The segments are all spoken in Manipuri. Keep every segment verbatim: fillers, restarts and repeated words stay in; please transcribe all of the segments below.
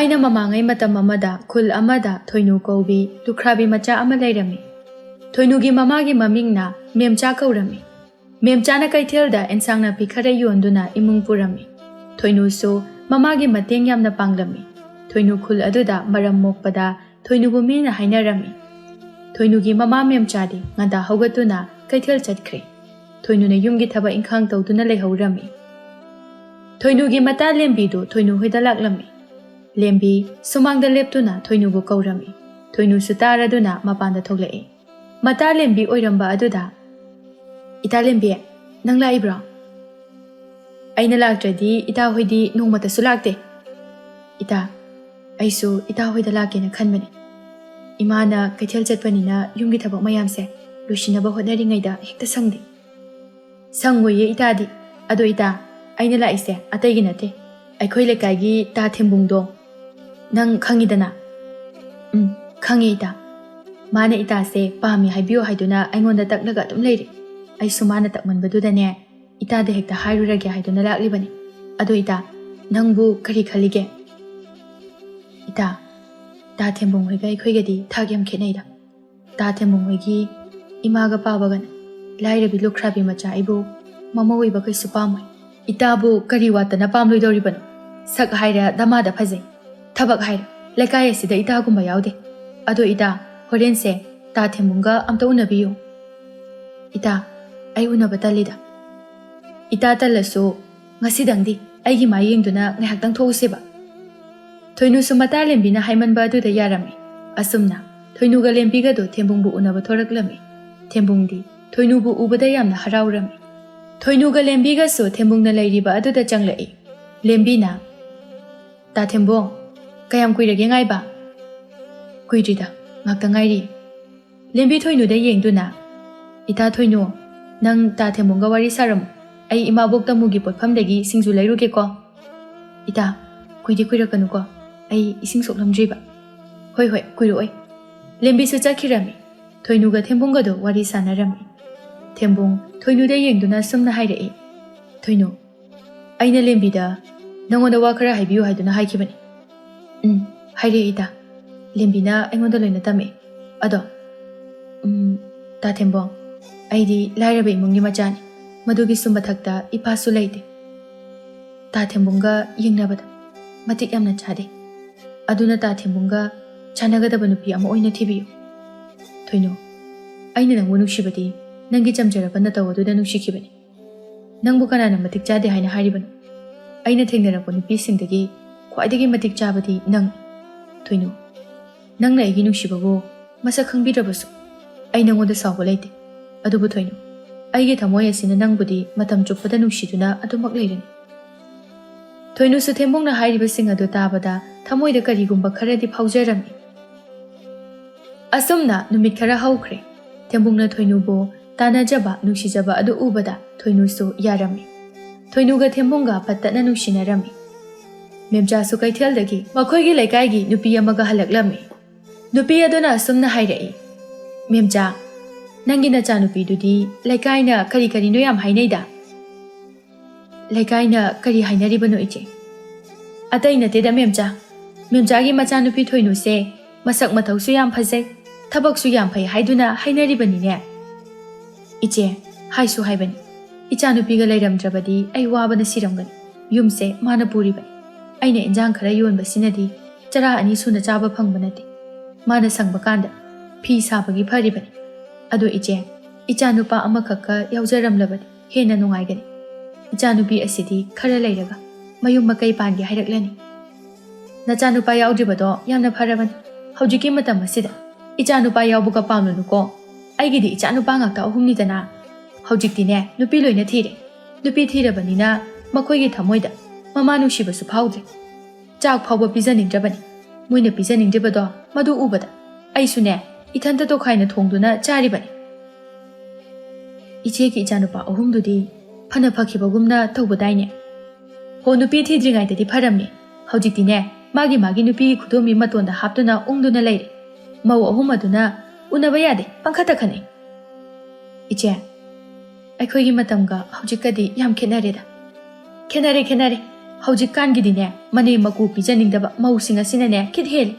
ꯑꯩꯅ ꯃꯃꯥꯡꯉꯩ ꯃꯇꯝ ꯑꯃꯗ ꯈꯨꯜ ꯑꯃꯗ ꯊꯣꯏꯅꯨ ꯀꯧꯕꯤ ꯂꯨꯈ꯭ꯔꯥꯕꯤ ꯃꯆꯥ ꯑꯃ ꯂꯩꯔꯝꯃꯤ꯫ ꯊꯣꯏꯅꯨꯒꯤ ꯃꯃꯥꯒꯤ ꯃꯃꯤꯡꯅ ꯃꯦꯝꯆꯥ ꯀꯧꯔꯝꯃꯤ꯫ ꯃꯦꯝꯆꯥꯅ ꯀꯩꯊꯦꯜꯗ ꯑꯦꯟꯁꯥꯡ ꯅꯥꯄꯤ ꯈꯔ ꯌꯣꯟꯗꯨꯅ ꯏꯃꯨꯡ ꯄꯨꯔꯝꯃꯤ꯫ ꯊꯣꯏꯅꯨꯁꯨ ꯃꯃꯥꯒꯤ ꯃꯇꯦꯡ ꯌꯥꯝꯅ ꯄꯥꯡꯂꯝꯃꯤ꯫ ꯊꯣꯏꯅꯨ ꯈꯨꯜ ꯑꯗꯨꯗ ꯃꯔꯝ ꯃꯣꯛꯄꯗ ꯊꯣꯏꯅꯨꯕꯨ ꯃꯤꯅ ꯍꯥꯏꯅꯔꯝꯃꯤ꯫ ꯊꯣꯏꯅꯨꯒꯤ ꯃꯃꯥ ꯃꯦꯝꯆꯥꯗꯤ ꯉꯟꯇꯥ ꯍꯧꯒꯠꯇꯨꯅ ꯀꯩꯊꯦꯜ ꯆꯠꯈ꯭ꯔꯦ꯫ ꯊꯣꯏꯅꯨꯅ ꯌꯨꯝꯒꯤ ꯊꯕꯛ ꯏꯪꯈꯥꯡ ꯇꯧꯗꯨꯅ ꯂꯩꯍꯧꯔꯝꯃꯤ꯫ ꯊꯣꯏꯅꯨꯒꯤ ꯃꯇꯥ ꯂꯦꯝꯕꯤꯗꯨ ꯊꯣꯏꯅꯨ ꯍꯣꯏꯗ ꯂꯥꯛꯂꯝꯃꯤ꯫ ꯂꯦꯝꯕꯤ ꯁꯨꯃꯥꯡꯗ ꯂꯦꯞꯇꯨꯅ ꯊꯣꯏꯅꯨꯕꯨ ꯀꯧꯔꯝꯃꯤ꯫ ꯊꯣꯏꯅꯨꯁꯨ ꯇꯥꯔꯗꯨꯅ ꯃꯄꯥꯟꯗ ꯊꯣꯛꯂꯛꯏ꯫ ꯃꯇꯥ ꯂꯦꯝꯕꯤ ꯑꯣꯏꯔꯝꯕ ꯑꯗꯨꯗ, "ꯏꯇꯥ ꯂꯦꯝꯕꯤ, ꯅꯪ ꯂꯥꯛꯏꯕ꯭ꯔꯣ?" "ꯑꯩꯅ ꯂꯥꯛꯇ꯭ꯔꯗꯤ ꯏꯇꯥ ꯍꯣꯏꯗꯤ ꯅꯣꯡꯃꯇꯁꯨ ꯂꯥꯛꯇꯦ꯫ ꯏꯇꯥ, ꯑꯩꯁꯨ ꯏꯇꯥ ꯍꯣꯏꯗ ꯂꯥꯛꯀꯦꯅ ꯈꯟꯕꯅꯦ꯫ ꯏꯃꯥꯅ ꯀꯩꯊꯦꯜ ꯆꯠꯄꯅꯤꯅ ꯌꯨꯝꯒꯤ ꯊꯕꯛ ꯃꯌꯥꯝꯁꯦ ꯂꯣꯏꯁꯤꯟꯅꯕ ꯍꯣꯠꯅꯔꯤꯉꯩꯗ ꯍꯦꯛꯇ ꯁꯪꯗꯦ꯫" "ꯁꯪꯉꯣꯏꯌꯦ ꯏꯇꯥꯗꯤ꯫ ꯑꯗꯣ ꯏꯇꯥ, ꯑꯩꯅ ꯂꯥꯛꯏꯁꯦ ꯑꯇꯩꯒꯤ ꯅꯠꯇꯦ꯫ ꯑꯩꯈꯣꯏ ꯂꯩꯀꯥꯏꯒꯤ ꯇꯥ ꯊꯦꯝꯕꯨꯡꯗꯣ ꯅꯪ ꯈꯪꯉꯤꯗꯅ?" "ꯎꯝ, ꯈꯪꯉꯦ ꯏꯇꯥ꯫ ꯃꯥꯅ ꯏꯇꯥꯁꯦ ꯄꯥꯝꯃꯤ ꯍꯥꯏꯕꯤꯌꯨ ꯍꯥꯏꯗꯨꯅ ꯑꯩꯉꯣꯟꯗ ꯇꯛꯂꯒ ꯑꯗꯨꯝ ꯂꯩꯔꯦ꯫ ꯑꯩꯁꯨ ꯃꯥꯅ ꯇꯛꯃꯟꯕꯗꯨꯗꯅꯦ, ꯏꯇꯥꯗ ꯍꯦꯛꯇ ꯍꯥꯏꯔꯨꯔꯒꯦ ꯍꯥꯏꯗꯨꯅ ꯂꯥꯛꯂꯤꯕꯅꯤ꯫ ꯑꯗꯣ ꯏꯇꯥ, ꯅꯪꯕꯨ ꯀꯔꯤ ꯈꯜꯂꯤꯒꯦ?" "ꯏꯇꯥ, ꯇꯥ ꯊꯦꯝꯕꯨꯡ ꯍꯣꯏꯒ ꯑꯩꯈꯣꯏꯒꯗꯤ ꯊꯥꯛ ꯌꯥꯝ ꯈꯦꯠꯅꯩꯗ꯫ ꯇꯥ ꯊꯦꯝꯕꯨꯡ ꯍꯣꯏꯒꯤ ꯏꯃꯥꯒ ꯄꯥꯕꯒꯅ ꯂꯥꯏꯔꯕꯤ ꯂꯨꯈ꯭ꯔꯥꯕꯤ ꯃꯆꯥ ꯑꯩꯕꯨ ꯃꯃꯧ ꯑꯣꯏꯕ ꯀꯩꯁꯨ ꯄꯥꯝꯃꯣꯏ꯫ ꯏꯇꯥꯕꯨ ꯀꯔꯤ ꯋꯥꯠꯇꯅ ꯄꯥꯝꯂꯣꯏꯗꯧꯔꯤꯕꯅꯣ? ꯁꯛ ꯍꯥꯏꯔ ꯗꯃꯥꯗ ꯐꯖꯩ, ꯊꯕꯛ ꯍꯥꯏꯔ ꯂꯩꯀꯥꯏ ꯑꯁꯤꯗ ꯏꯇꯥꯒꯨꯝꯕ ꯌꯥꯎꯗꯦ꯫ ꯑꯗꯣ ꯏꯇꯥ, ꯍꯣꯔꯦꯟꯁꯦ ꯇꯥ ꯊꯦꯝꯕꯨꯡꯒ ꯑꯝꯇ ꯎꯅꯕꯤꯌꯨ꯫" "ꯏꯇꯥ, ꯑꯩ ꯎꯅꯕ ꯇꯜꯂꯤꯗ꯫" "ꯏꯇꯥ ꯇꯜꯂꯁꯨ ꯉꯁꯤꯗꯪꯗꯤ ꯑꯩꯒꯤ ꯃꯥꯏ ꯌꯦꯡꯗꯨꯅ ꯉꯥꯏꯍꯥꯛꯇꯪ ꯊꯣꯛꯎꯁꯦꯕ꯫" ꯊꯣꯏꯅꯨꯁꯨ ꯃꯇꯥ ꯂꯦꯝꯕꯤꯅ ꯍꯥꯏꯃꯟꯕ ꯑꯗꯨꯗ ꯌꯥꯔꯝꯃꯤ꯫ ꯑꯁꯨꯝꯅ ꯊꯣꯏꯅꯨꯒ ꯂꯦꯝꯕꯤꯒꯗꯣ ꯊꯦꯝꯕꯨꯡꯕꯨ ꯎꯅꯕ ꯊꯣꯔꯛꯂꯝꯃꯤ꯫ ꯊꯦꯝꯕꯨꯡꯗꯤ ꯊꯣꯏꯅꯨꯕꯨ ꯎꯕꯗ ꯌꯥꯝꯅ ꯍꯔꯥꯎꯔꯝꯃꯤ꯫ ꯊꯣꯏꯅꯨꯒ ꯂꯦꯝꯕꯤꯒꯁꯨ ꯊꯦꯝꯕꯨꯡꯅ ꯂꯩꯔꯤꯕ ꯑꯗꯨꯗ ꯆꯪꯂꯛꯏ꯫ ꯂꯦꯝꯕꯤꯅ, "ꯇꯥ ꯊꯦꯝꯕꯨꯡ, ꯀꯌꯥꯝ ꯀꯨꯏꯔꯒꯦ ꯉꯥꯏꯕ?" "ꯀꯨꯏꯗ꯭ꯔꯤꯗ, ꯉꯥꯛꯇ ꯉꯥꯏꯔꯤ꯫" ꯂꯦꯝꯕꯤ ꯊꯣꯏꯅꯨꯗ ꯌꯦꯡꯗꯨꯅ, "ꯏꯇꯥ ꯊꯣꯏꯅꯨ, ꯅꯪ ꯇꯥ ꯊꯦꯝꯕꯨꯡꯒ ꯋꯥꯔꯤ ꯁꯥꯔꯝꯃꯨ꯫ ꯑꯩ ꯏꯃꯥꯕꯣꯛ ꯇꯃꯨꯒꯤ ꯄꯣꯠꯐꯝꯗꯒꯤ ꯁꯤꯡꯖꯨ ꯂꯩꯔꯨꯒꯦꯀꯣ꯫" "ꯏꯇꯥ, ꯀꯨꯏꯗꯤ ꯀꯨꯏꯔꯛꯀꯅꯨꯀꯣ, ꯑꯩ ꯏꯁꯤꯡ ꯁꯣꯛꯂꯝꯗ꯭ꯔꯤꯕ꯫" "ꯍꯣꯏ ꯍꯣꯏ, ꯀꯨꯏꯔꯛꯑꯣꯏ꯫" ꯂꯦꯝꯕꯤꯁꯨ ꯆꯠꯈꯤꯔꯝꯃꯤ꯫ ꯊꯣꯏꯅꯨꯒ ꯊꯦꯝꯕꯨꯡꯒꯗꯣ ꯋꯥꯔꯤ ꯁꯥꯟꯅꯔꯝꯃꯤ꯫ ꯊꯦꯝꯕꯨꯡ ꯊꯣꯏꯅꯨꯗ ꯌꯦꯡꯗꯨꯅ ꯁꯨꯝꯅ ꯍꯥꯏꯔꯛꯏ, "ꯊꯣꯏꯅꯨ, ꯑꯩꯅ ꯂꯦꯝꯕꯤꯗ ꯅꯉꯣꯟꯗ ꯋꯥ ꯈꯔ ꯍꯥꯏꯕꯤꯌꯨ ꯍꯥꯏꯗꯨꯅ ꯍꯥꯏꯈꯤꯕꯅꯤ꯫" ꯎꯝ, ꯍꯥꯏꯔꯛꯑꯦ ꯏꯇꯥ꯫ ꯂꯦꯝꯕꯤꯅ ꯑꯩꯉꯣꯟꯗ ꯂꯣꯏꯅ ꯇꯝꯃꯛꯑꯦ꯫ ꯑꯗꯣ, ꯎꯝ, ꯇꯥ ꯊꯦꯝꯕꯣꯡ, ꯑꯩꯗꯤ ꯂꯥꯏꯔꯕ ꯏꯃꯨꯡꯒꯤ ꯃꯆꯥꯅꯤ꯫ ꯃꯗꯨꯒꯤꯁꯨ ꯃꯊꯛꯇ ꯏꯄꯥꯁꯨ ꯂꯩꯇꯦ꯫ ꯇꯥ ꯊꯦꯝꯕꯣꯡꯒ ꯌꯦꯡꯅꯕꯗ ꯃꯇꯤꯛ ꯌꯥꯝꯅ ꯆꯥꯗꯦ꯫ ꯑꯗꯨꯅ ꯇꯥ ꯊꯦꯝꯕꯣꯡꯒ ꯆꯥꯟꯅꯒꯗꯕ ꯅꯨꯄꯤ ꯑꯃ ꯑꯣꯏꯅ ꯊꯤꯕꯤꯌꯨ꯫ ꯊꯣꯏꯅꯨ, ꯑꯩꯅ ꯅꯪꯕꯨ ꯅꯨꯡꯁꯤꯕꯗꯤ ꯅꯪꯒꯤ ꯆꯝꯖꯔꯕ ꯅꯇꯧ ꯑꯗꯨꯗ ꯅꯨꯡꯁꯤꯈꯤꯕꯅꯤ꯫ ꯅꯪꯕꯨ ꯀꯅꯥꯅ ꯃꯇꯤꯛ ꯆꯥꯗꯦ ꯍꯥꯏꯅ ꯍꯥꯏꯔꯤꯕꯅꯣ? ꯑꯩꯅ ꯊꯦꯡꯅꯔꯛꯄ ꯅꯨꯄꯤꯁꯤꯡꯗꯒꯤ ꯈ꯭ꯋꯥꯏꯗꯒꯤ ꯃꯇꯤꯛ ꯆꯥꯕꯗꯤ ꯅꯪ, ꯊꯣꯏꯅꯨ꯫ ꯅꯪꯅ ꯑꯩꯒꯤ ꯅꯨꯡꯁꯤꯕꯕꯨ ꯃꯁꯛ ꯈꯪꯕꯤꯗ꯭ꯔꯕꯁꯨ ꯑꯩ ꯅꯪꯉꯣꯟꯗ ꯁꯥꯎꯕ ꯂꯩꯇꯦ꯫ ꯑꯗꯨꯕꯨ ꯊꯣꯏꯅꯨ, ꯑꯩꯒꯤ ꯊꯃꯣꯏ ꯑꯁꯤꯅ ꯅꯪꯕꯨꯗꯤ ꯃꯇꯝ ꯆꯨꯞꯄꯗ ꯅꯨꯡꯁꯤꯗꯨꯅ ꯑꯗꯨꯃꯛ ꯂꯩꯔꯅꯤ꯫ ꯊꯣꯏꯅꯨꯁꯨ ꯊꯦꯝꯕꯣꯡꯅ ꯍꯥꯏꯔꯤꯕꯁꯤꯡ ꯑꯗꯨ ꯇꯥꯕꯗ ꯊꯃꯣꯏꯗ ꯀꯔꯤꯒꯨꯝꯕ ꯈꯔꯗꯤ ꯐꯥꯎꯖꯔꯝꯃꯤ꯫ ꯑꯁꯨꯝꯅ ꯅꯨꯃꯤꯠ ꯈꯔ ꯍꯧꯈ꯭ꯔꯦ꯫ ꯊꯦꯝꯕꯣꯡꯅ ꯊꯣꯏꯅꯨꯕꯨ ꯇꯥꯟꯅꯖꯕ, ꯅꯨꯡꯁꯤꯖꯕ ꯑꯗꯨ ꯎꯕꯗ ꯊꯣꯏꯅꯨꯁꯨ ꯌꯥꯔꯝꯃꯤ꯫ ꯊꯣꯏꯅꯨꯒ ꯊꯦꯝꯕꯣꯡꯒ ꯐꯠꯇꯅ ꯅꯨꯡꯁꯤꯅꯔꯝꯃꯤ꯫ ꯃꯦꯝꯆꯥꯁꯨ ꯀꯩꯊꯦꯜꯗꯒꯤ ꯃꯈꯣꯏꯒꯤ ꯂꯩꯀꯥꯏꯒꯤ ꯅꯨꯄꯤ ꯑꯃꯒ ꯍꯜꯂꯛꯂꯝꯃꯤ꯫ ꯅꯨꯄꯤ ꯑꯗꯨꯅ ꯑꯁꯨꯝꯅ ꯍꯥꯏꯔꯛꯏ, "ꯃꯦꯝꯆꯥ, ꯅꯪꯒꯤ ꯅꯆꯥꯅꯨꯄꯤꯗꯨꯗꯤ ꯂꯩꯀꯥꯏꯅ ꯀꯔꯤ ꯀꯔꯤꯅꯣ ꯌꯥꯝ ꯍꯥꯏꯅꯩꯗ?" "ꯂꯩꯀꯥꯏꯅ ꯀꯔꯤ ꯍꯥꯏꯅꯔꯤꯕꯅꯣ, ꯏꯆꯦ?" "ꯑꯇꯩ ꯅꯠꯇꯦꯗ, ꯃꯦꯝꯆꯥ꯫ ꯃꯦꯝꯆꯥꯒꯤ ꯃꯆꯥꯅꯨꯄꯤ ꯊꯣꯏꯅꯨꯁꯦ ꯃꯁꯛ ꯃꯇꯧꯁꯨ ꯌꯥꯝ ꯐꯖꯩ, ꯊꯕꯛꯁꯨ ꯌꯥꯝ ꯐꯩ ꯍꯥꯏꯗꯨꯅ ꯍꯥꯏꯅꯔꯤꯕꯅꯤꯅꯦ꯫" "ꯏꯆꯦ, ꯍꯥꯏꯁꯨ ꯍꯥꯏꯕꯅꯤ, ꯏꯆꯥꯅꯨꯄꯤꯒ ꯂꯩꯔꯝꯗ꯭ꯔꯕꯗꯤ ꯑꯩ ꯋꯥꯕꯅ ꯁꯤꯔꯝꯒꯅꯤ꯫ ꯌꯨꯝꯁꯦ ꯃꯥꯅ ꯄꯨꯔꯤꯕꯅꯤ꯫ ꯑꯩꯅ ꯏꯟꯖꯥꯡ ꯈꯔ ꯌꯣꯟꯕꯁꯤꯅꯗꯤ ꯆꯔꯥ ꯑꯅꯤ ꯁꯨꯅ ꯆꯥꯕ ꯐꯪꯕ ꯅꯠꯇꯦ꯫ ꯃꯥꯅ ꯁꯪꯕ ꯀꯥꯟꯗ ꯐꯤ ꯁꯥꯕꯒꯤ ꯐꯔꯤꯕꯅꯤ꯫ ꯑꯗꯣ ꯏꯆꯦ, ꯏꯆꯥꯅꯨꯄꯥ ꯑꯃꯈꯛꯀ ꯌꯥꯎꯖꯔꯝꯂꯕꯗꯤ ꯍꯦꯟꯅ ꯅꯨꯡꯉꯥꯏꯒꯅꯤ꯫ ꯏꯆꯥꯅꯨꯄꯤ ꯑꯁꯤꯗꯤ ꯈꯔ ꯂꯩꯔꯒ ꯃꯌꯨꯝ ꯃꯀꯩ ꯄꯥꯟꯒꯦ ꯍꯥꯏꯔꯛꯂꯅꯤ꯫ ꯅꯆꯥꯅꯨꯄꯥ ꯌꯥꯎꯗ꯭ꯔꯤꯕꯗꯣ ꯌꯥꯝꯅ ꯐꯔꯕꯅꯤ꯫ ꯍꯧꯖꯤꯛꯀꯤ ꯃꯇꯝ ꯑꯁꯤꯗ ꯏꯆꯥꯅꯨꯄꯥ ꯌꯥꯎꯕꯒ ꯄꯥꯝꯂꯨꯅꯨꯀꯣ꯫ ꯑꯩꯒꯤꯗꯤ ꯏꯆꯥꯅꯨꯄꯥ ꯉꯥꯛꯇ ꯑꯍꯨꯝꯅꯤꯗꯅ꯫ ꯍꯧꯖꯤꯛꯇꯤꯅꯦ, ꯅꯨꯄꯤ ꯂꯣꯏꯅ ꯊꯤꯔꯦ꯫ ꯅꯨꯄꯤ ꯊꯤꯔꯕꯅꯤꯅ ꯃꯈꯣꯏꯒꯤ ꯊꯃꯣꯏꯗ ꯃꯃꯥ ꯅꯨꯡꯁꯤꯕꯁꯨ ꯐꯥꯎꯗ꯭ꯔꯦ꯫ ꯆꯥꯛ ꯐꯥꯎꯕ ꯄꯤꯖꯅꯤꯡꯗ꯭ꯔꯕꯅꯤ꯫ ꯃꯣꯏꯅ ꯄꯤꯖꯅꯤꯡꯗ꯭ꯔꯤꯕꯗꯣ ꯃꯗꯨ ꯎꯕꯗ ꯑꯩꯁꯨꯅꯦ, ꯏꯊꯟꯇ ꯇꯣꯈꯥꯏꯅ ꯊꯣꯡꯗꯨꯅ ꯆꯥꯔꯤꯕꯅꯤ꯫ ꯏꯆꯦꯒꯤ ꯏꯆꯥꯅꯨꯄꯥ ꯑꯍꯨꯝꯗꯨꯗꯤ ꯐꯅ ꯐꯈꯤꯕꯒꯨꯝꯅ ꯇꯧꯕꯗꯥꯏꯅꯦ?" "ꯍꯣ, ꯅꯨꯄꯤ ꯊꯤꯗ꯭ꯔꯤꯉꯩꯗꯗꯤ ꯐꯔꯝꯃꯤ꯫ ꯍꯧꯖꯤꯛꯇꯤꯅꯦ, ꯃꯥꯒꯤ ꯃꯥꯒꯤ ꯅꯨꯄꯤꯒꯤ ꯈꯨꯗꯣꯝꯕꯤ ꯃꯇꯣꯟꯗ ꯍꯥꯞꯇꯨꯅ ꯎꯪꯗꯨꯅ ꯂꯩꯔꯦ꯫ ꯃꯧ ꯑꯍꯨꯝ ꯑꯗꯨꯅ ꯎꯅꯕ ꯌꯥꯗꯦ, ꯄꯪꯈꯠꯇ ꯈꯠꯅꯩ꯫" "ꯏꯆꯦ, ꯑꯩꯈꯣꯏꯒꯤ ꯃꯇꯝꯒ ꯍꯧꯖꯤꯛꯀꯗꯤ ꯌꯥꯝ ꯈꯦꯠꯅꯔꯦꯗ꯫" "ꯈꯦꯠꯅꯔꯦ, ꯈꯦꯠꯅꯔꯦ꯫ ꯍꯧꯖꯤꯛꯀꯥꯟꯒꯤꯗꯤꯅꯦ, ꯃꯅꯦꯝ ꯃꯀꯨ ꯄꯤꯖꯅꯤꯡꯗꯕ ꯃꯧꯁꯤꯡ ꯑꯁꯤꯅꯅꯦ ꯈꯤꯠ ꯍꯦꯜꯂꯤ꯫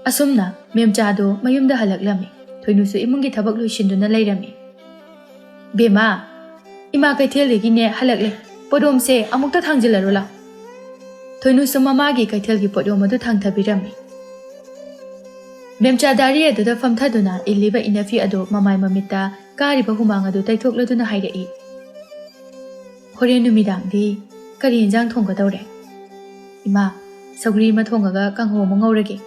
ꯑꯁꯨꯝꯅ ꯃꯦꯝꯆꯥꯗꯣ ꯃꯌꯨꯝꯗ ꯍꯜꯂꯛꯂꯝꯃꯤ꯫ ꯊꯣꯏꯅꯨꯁꯨ ꯏꯃꯨꯡꯒꯤ ꯊꯕꯛ ꯂꯣꯏꯁꯤꯟꯗꯨꯅ ꯂꯩꯔꯝꯃꯤ꯫ "ꯕꯦꯝꯃ, ꯏꯃꯥ ꯀꯩꯊꯦꯜꯗꯒꯤꯅꯦ ꯍꯜꯂꯛꯂꯦ꯫ ꯄꯣꯠꯌꯣꯝꯁꯦ ꯑꯃꯨꯛꯇ ꯊꯥꯡꯖꯤꯜꯂꯔꯣ ꯂꯥꯎ꯫" ꯊꯣꯏꯅꯨꯁꯨ ꯃꯃꯥꯒꯤ ꯀꯩꯊꯦꯜꯒꯤ ꯄꯣꯠꯌꯣꯝ ꯑꯗꯨ ꯊꯥꯡꯊꯕꯤꯔꯝꯃꯤ꯫ ꯃꯦꯝꯆꯥ ꯗꯥꯔꯤ ꯑꯗꯨꯗ ꯐꯝꯊꯗꯨꯅ ꯏꯜꯂꯤꯕ ꯏꯅꯐꯤ ꯑꯗꯨ ꯃꯃꯥꯏ ꯃꯃꯤꯠꯇ ꯀꯥꯔꯤꯕ ꯍꯨꯃꯥꯡ ꯑꯗꯨ ꯇꯩꯊꯣꯛꯂꯗꯨꯅ ꯍꯥꯏꯔꯛꯏ, "ꯍꯣꯔꯦꯟ ꯅꯨꯃꯤꯗꯥꯡꯗꯤ ꯀꯔꯤ ꯏꯟꯖꯥꯡ ꯊꯣꯡꯒꯗꯧꯔꯦ?" "ꯏꯃꯥ, ꯁꯧꯒ꯭ꯔꯤ ꯑꯃ ꯊꯣꯡꯉꯒ ꯀꯥꯡꯍꯧ ꯑꯃ ꯉꯧꯔꯒꯦ꯫"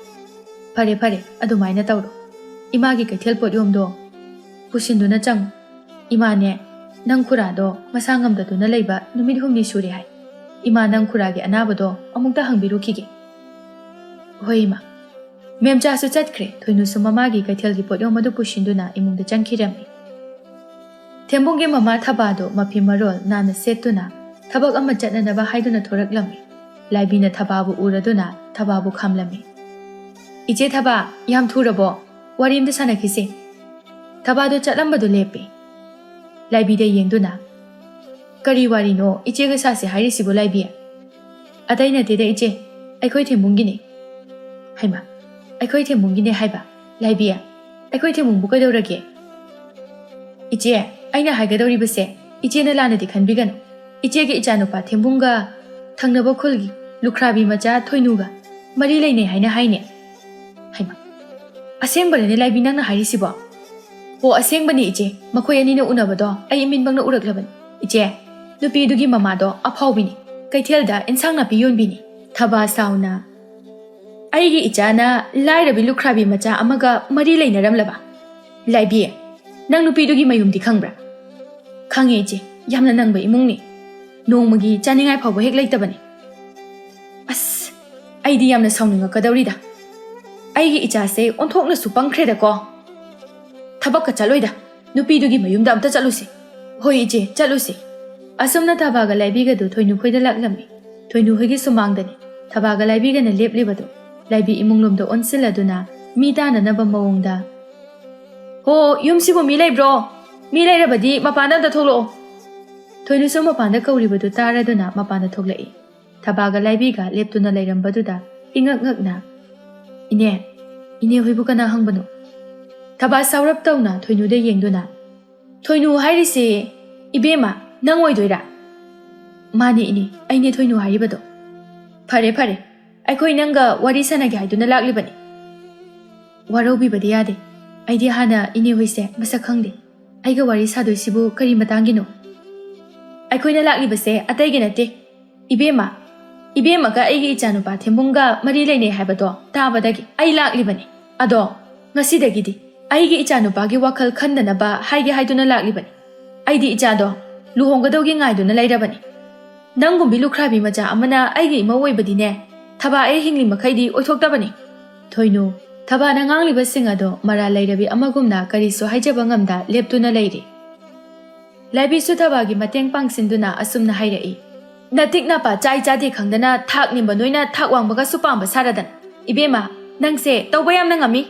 "ꯐꯔꯦ, ꯐꯔꯦ, ꯑꯗꯨꯃꯥꯏꯅ ꯇꯧꯔꯣ꯫ ꯏꯃꯥꯒꯤ ꯀꯩꯊꯦꯜ ꯄꯣꯠꯌꯣꯝꯗꯣ ꯄꯨꯁꯤꯟꯗꯨꯅ ꯆꯪꯉꯨ꯫ ꯏꯃꯥꯅꯦ, ꯅꯪ ꯈꯨꯔꯥꯗꯣ ꯃꯁꯥ ꯉꯝꯗꯗꯨꯅ ꯂꯩꯕ ꯅꯨꯃꯤꯠ ꯍꯨꯝꯅꯤ ꯁꯨꯔꯦ ꯍꯥꯏ꯫ ꯏꯃꯥ ꯅꯪ ꯈꯨꯔꯥꯒꯤ ꯑꯅꯥꯕꯗꯣ ꯑꯃꯨꯛꯇ ꯍꯪꯕꯤꯔꯨꯈꯤꯒꯦ꯫" "ꯍꯣꯏ, ꯏꯃꯥ꯫" ꯃꯦꯝꯆꯥꯁꯨ ꯆꯠꯈ꯭ꯔꯦ꯫ ꯊꯣꯏꯅꯨꯁꯨ ꯃꯃꯥꯒꯤ ꯀꯩꯊꯦꯜꯒꯤ ꯄꯣꯠꯌꯣꯝ ꯑꯗꯨ ꯄꯨꯁꯤꯟꯗꯨꯅ ꯏꯃꯨꯡꯗ ꯆꯪꯈꯤꯔꯝꯃꯤ꯫ ꯊꯦꯝꯕꯨꯡꯒꯤ ꯃꯃꯥ ꯊꯕꯥꯗꯨ ꯃꯐꯤ ꯃꯔꯣꯜ ꯅꯥꯟꯅ ꯁꯦꯠꯇꯨꯅ ꯊꯕꯛ ꯑꯃ ꯆꯠꯅꯅꯕ ꯍꯥꯏꯗꯨꯅ ꯊꯣꯔꯛꯂꯝꯃꯤ꯫ ꯂꯥꯏꯕꯤꯅ ꯊꯕꯥꯕꯨ ꯎꯔꯗꯨꯅ ꯊꯕꯥꯕꯨ ꯈꯥꯝꯂꯝꯃꯤ꯫ "ꯏꯆꯦ ꯊꯕꯥ, ꯌꯥꯝ ꯊꯨꯔꯕꯣ? ꯋꯥꯔꯤ ꯑꯝꯇ ꯁꯥꯟꯅꯈꯤꯁꯦ꯫" ꯊꯕꯥꯗꯨ ꯆꯠꯂꯝꯕꯗꯨ ꯂꯦꯞꯄꯤ꯫ ꯂꯥꯏꯕꯤꯗ ꯌꯦꯡꯗꯨꯅ, "ꯀꯔꯤ ꯋꯥꯔꯤꯅꯣ ꯏꯆꯦꯒ ꯁꯥꯁꯦ ꯍꯥꯏꯔꯤꯁꯤꯕꯣ ꯂꯥꯏꯕꯤ?" "ꯑꯇꯩ ꯅꯠꯇꯦꯗ ꯏꯆꯦ, ꯑꯩꯈꯣꯏ ꯊꯦꯝꯕꯨꯡꯒꯤꯅꯤ꯫" "ꯍꯩꯃꯥ, ꯑꯩꯈꯣꯏ ꯊꯦꯝꯕꯨꯡꯒꯤꯅꯦ ꯍꯥꯏꯕ? ꯂꯥꯏꯕꯤ, ꯑꯩꯈꯣꯏ ꯊꯦꯝꯕꯨꯡꯕꯨ ꯀꯩꯗꯧꯔꯒꯦ?" "ꯏꯆꯦ, ꯑꯩꯅ ꯍꯥꯏꯒꯗꯧꯔꯤꯕꯁꯦ ꯏꯆꯦꯅ ꯂꯥꯟꯅꯗꯤ ꯈꯟꯕꯤꯒꯅꯨ꯫ ꯏꯆꯦꯒꯤ ꯏꯆꯥꯅꯨꯄꯥ ꯊꯦꯝꯕꯨꯡꯒ ꯊꯪꯅꯕ ꯈꯨꯜꯒꯤ ꯂꯨꯈ꯭ꯔꯥꯕꯤ ꯃꯆꯥ ꯊꯣꯏꯅꯨꯒ ꯃꯔꯤ ꯂꯩꯅꯩ ꯍꯥꯏꯅ ꯍꯥꯏꯅꯦ꯫" "ꯍꯩꯃꯥ, ꯑꯁꯦꯡꯕꯔꯅꯦ ꯂꯥꯏꯕꯤ ꯅꯪꯅ ꯍꯥꯏꯔꯤꯁꯤꯕꯣ?" "ꯑꯣ, ꯑꯁꯦꯡꯕꯅꯤ ꯏꯆꯦ, ꯃꯈꯣꯏ ꯑꯅꯤꯅ ꯎꯅꯕꯗꯣ ꯑꯩ ꯏꯃꯤꯠꯃꯛꯅ ꯎꯔꯛꯂꯕꯅꯤ꯫ ꯏꯆꯦ, ꯅꯨꯄꯤꯗꯨꯒꯤ ꯃꯃꯥꯗꯣ ꯑꯐꯥꯎꯕꯤꯅꯤ, ꯀꯩꯊꯦꯜꯗ ꯏꯟꯁꯥꯡ ꯅꯥꯄꯤ ꯌꯣꯟꯕꯤꯅꯤ꯫" ꯊꯕꯥ ꯁꯥꯎꯅ, "ꯑꯩꯒꯤ ꯏꯆꯥꯅ ꯂꯥꯏꯔꯕꯤ ꯂꯨꯈ꯭ꯔꯥꯕꯤ ꯃꯆꯥ ꯑꯃꯒ ꯃꯔꯤ ꯂꯩꯅꯔꯝꯂꯕ? ꯂꯥꯏꯕꯤ, ꯅꯪ ꯅꯨꯄꯤꯗꯨꯒꯤ ꯃꯌꯨꯝꯗꯤ ꯈꯪꯕ꯭ꯔꯥ?" "ꯈꯪꯉꯦ ꯏꯆꯦ, ꯌꯥꯝꯅ ꯅꯪꯕ ꯏꯃꯨꯡꯅꯤ꯫ ꯅꯣꯡꯃꯒꯤ ꯆꯥꯅꯤꯡꯉꯥꯏ ꯐꯥꯎꯕ ꯍꯦꯛ ꯂꯩꯇꯕꯅꯤ꯫" "ꯑꯁ, ꯑꯩꯗꯤ ꯌꯥꯝꯅ ꯁꯥꯎꯅꯤꯡꯉꯛꯀꯗꯧꯔꯤꯗ꯫ ꯑꯩꯒꯤ ꯏꯆꯥꯁꯦ ꯑꯣꯟꯊꯣꯛꯅꯁꯨ ꯄꯪꯈ꯭ꯔꯦꯗꯀꯣ꯫ ꯊꯕꯛꯀ ꯆꯠꯂꯣꯏꯗ, ꯅꯨꯄꯤꯗꯨꯒꯤ ꯃꯌꯨꯝꯗ ꯑꯝꯇ ꯆꯠꯂꯨꯁꯤ꯫" "ꯍꯣꯏ ꯏꯆꯦ, ꯆꯠꯂꯨꯁꯤ꯫" ꯑꯁꯨꯝꯅ ꯊꯕꯥꯒ ꯂꯥꯏꯕꯤꯒꯗꯨ ꯊꯣꯏꯅꯨ ꯈꯣꯏꯗ ꯂꯥꯛꯂꯝꯃꯤ꯫ ꯊꯣꯏꯅꯨ ꯍꯣꯏꯒꯤ ꯁꯨꯃꯥꯡꯗꯅꯤ ꯊꯕꯥꯒ ꯂꯥꯏꯕꯤꯒꯅ ꯂꯦꯞꯂꯤꯕꯗꯨ꯫ ꯂꯥꯏꯕꯤ ꯏꯃꯨꯡꯂꯣꯝꯗ ꯑꯣꯟꯁꯤꯜꯂꯗꯨꯅ ꯃꯤ ꯇꯥꯅꯅꯕ ꯃꯑꯣꯡꯗ, "ꯍꯣ, ꯌꯨꯝꯁꯤꯕꯨ ꯃꯤ ꯂꯩꯕ꯭ꯔꯣ? ꯃꯤ ꯂꯩꯔꯕꯗꯤ ꯃꯄꯥꯟꯗ ꯑꯝꯇ ꯊꯣꯛꯂꯛꯑꯣ꯫" ꯊꯣꯏꯅꯨꯁꯨ ꯃꯄꯥꯟꯗ ꯀꯧꯔꯤꯕꯗꯨ ꯇꯥꯔꯗꯨꯅ ꯃꯄꯥꯟꯗ ꯊꯣꯛꯂꯛꯏ꯫ ꯊꯕꯥꯒ ꯂꯥꯏꯕꯤꯒ ꯂꯦꯞꯇꯨꯅ ꯂꯩꯔꯝꯕꯗꯨꯗ ꯏꯉꯛ ꯉꯛꯅ, "ꯏꯅꯦ, ꯏꯅꯦ ꯍꯣꯏꯕꯨ ꯀꯅꯥ ꯍꯪꯕꯅꯣ?" ꯊꯕꯥ ꯁꯥꯎꯔꯞ ꯇꯧꯅ ꯊꯣꯏꯅꯨꯗ ꯌꯦꯡꯗꯨꯅ, "ꯊꯣꯏꯅꯨ ꯍꯥꯏꯔꯤꯁꯦ ꯏꯕꯦꯝꯃ ꯅꯪ ꯑꯣꯏꯗꯣꯏꯔꯥ?" "ꯃꯥꯅꯦ ꯏꯅꯦ, ꯑꯩꯅꯦ ꯊꯣꯏꯅꯨ ꯍꯥꯏꯔꯤꯕꯗꯣ꯫" "ꯐꯔꯦ ꯐꯔꯦ, ꯑꯩꯈꯣꯏ ꯅꯪꯒ ꯋꯥꯔꯤ ꯁꯥꯟꯅꯒꯦ ꯍꯥꯏꯗꯨꯅ ꯂꯥꯛꯂꯤꯕꯅꯤ꯫" "ꯋꯥꯔꯧꯕꯤꯕꯗꯤ ꯌꯥꯗꯦ, ꯑꯩꯗꯤ ꯍꯥꯟꯅ ꯏꯅꯦ ꯍꯣꯏꯁꯦ ꯃꯁꯛ ꯈꯪꯗꯦ꯫ ꯑꯩꯒ ꯋꯥꯔꯤ ꯁꯥꯗꯣꯏꯁꯤꯕꯨ ꯀꯔꯤ ꯃꯇꯥꯡꯒꯤꯅꯣ?" "ꯑꯩꯈꯣꯏꯅ ꯂꯥꯛꯂꯤꯕꯁꯦ ꯑꯇꯩꯒꯤ ꯅꯠꯇꯦ꯫ ꯏꯕꯦꯝꯃ, ꯏꯕꯦꯝꯃꯒ ꯑꯩꯒꯤ ꯏꯆꯥꯅꯨꯄꯥ ꯊꯦꯝꯕꯨꯡꯒ ꯃꯔꯤ ꯂꯩꯅꯩ ꯍꯥꯏꯕꯗꯣ ꯇꯥꯕꯗꯒꯤ ꯑꯩ ꯂꯥꯛꯂꯤꯕꯅꯤ꯫ ꯑꯗꯣ ꯉꯁꯤꯗꯒꯤꯗꯤ ꯑꯩꯒꯤ ꯏꯆꯥꯅꯨꯄꯥꯒꯤ ꯋꯥꯈꯜ ꯈꯟꯗꯅꯕ ꯍꯥꯏꯒꯦ ꯍꯥꯏꯗꯨꯅ ꯂꯥꯛꯂꯤꯕꯅꯤ꯫ ꯑꯩꯗꯤ ꯏꯆꯥꯗꯣ ꯂꯨꯍꯣꯡꯒꯗꯧꯒꯤ ꯉꯥꯏꯗꯨꯅ ꯂꯩꯔꯕꯅꯤ꯫ ꯅꯪꯒꯨꯝꯕꯤ ꯂꯨꯈ꯭ꯔꯥꯕꯤ ꯃꯆꯥ ꯑꯃꯅ ꯑꯩꯒꯤ ꯏꯃꯧ ꯑꯣꯏꯕꯗꯤꯅꯦ, ꯊꯕꯥ ꯑꯩ ꯍꯤꯡꯂꯤ ꯃꯈꯩꯗꯤ ꯑꯣꯏꯊꯣꯛꯇꯕꯅꯤ꯫" ꯊꯣꯏꯅꯨ, ꯊꯕꯥꯅ ꯉꯥꯡꯂꯤꯕꯁꯤꯡ ꯑꯗꯣ ꯃꯔꯥꯜ ꯂꯩꯔꯕꯤ ꯑꯃꯒꯨꯝꯅ ꯀꯔꯤꯁꯨ ꯍꯥꯏꯖꯕ ꯉꯝꯗ ꯂꯦꯞꯇꯨꯅ ꯂꯩꯔꯤ꯫ ꯂꯥꯏꯕꯤꯁꯨ ꯊꯕꯥꯒꯤ ꯃꯇꯦꯡ ꯄꯥꯡꯁꯤꯟꯗꯨꯅ ꯑꯁꯨꯝꯅ ꯍꯥꯏꯔꯛꯏ, "ꯅꯇꯤꯛ ꯅꯄꯥ ꯆꯥꯏ ꯆꯥꯗꯦ ꯈꯪꯗꯅ ꯊꯥꯛ ꯅꯦꯝꯕ ꯅꯣꯏꯅ ꯊꯥꯛ ꯋꯥꯡꯕꯒꯁꯨ ꯄꯥꯝꯕ ꯁꯥꯔꯗꯅ꯫ ꯏꯕꯦꯝꯃ, ꯅꯪꯁꯦ ꯇꯧꯕ ꯌꯥꯝꯅ ꯉꯝꯃꯤ꯫"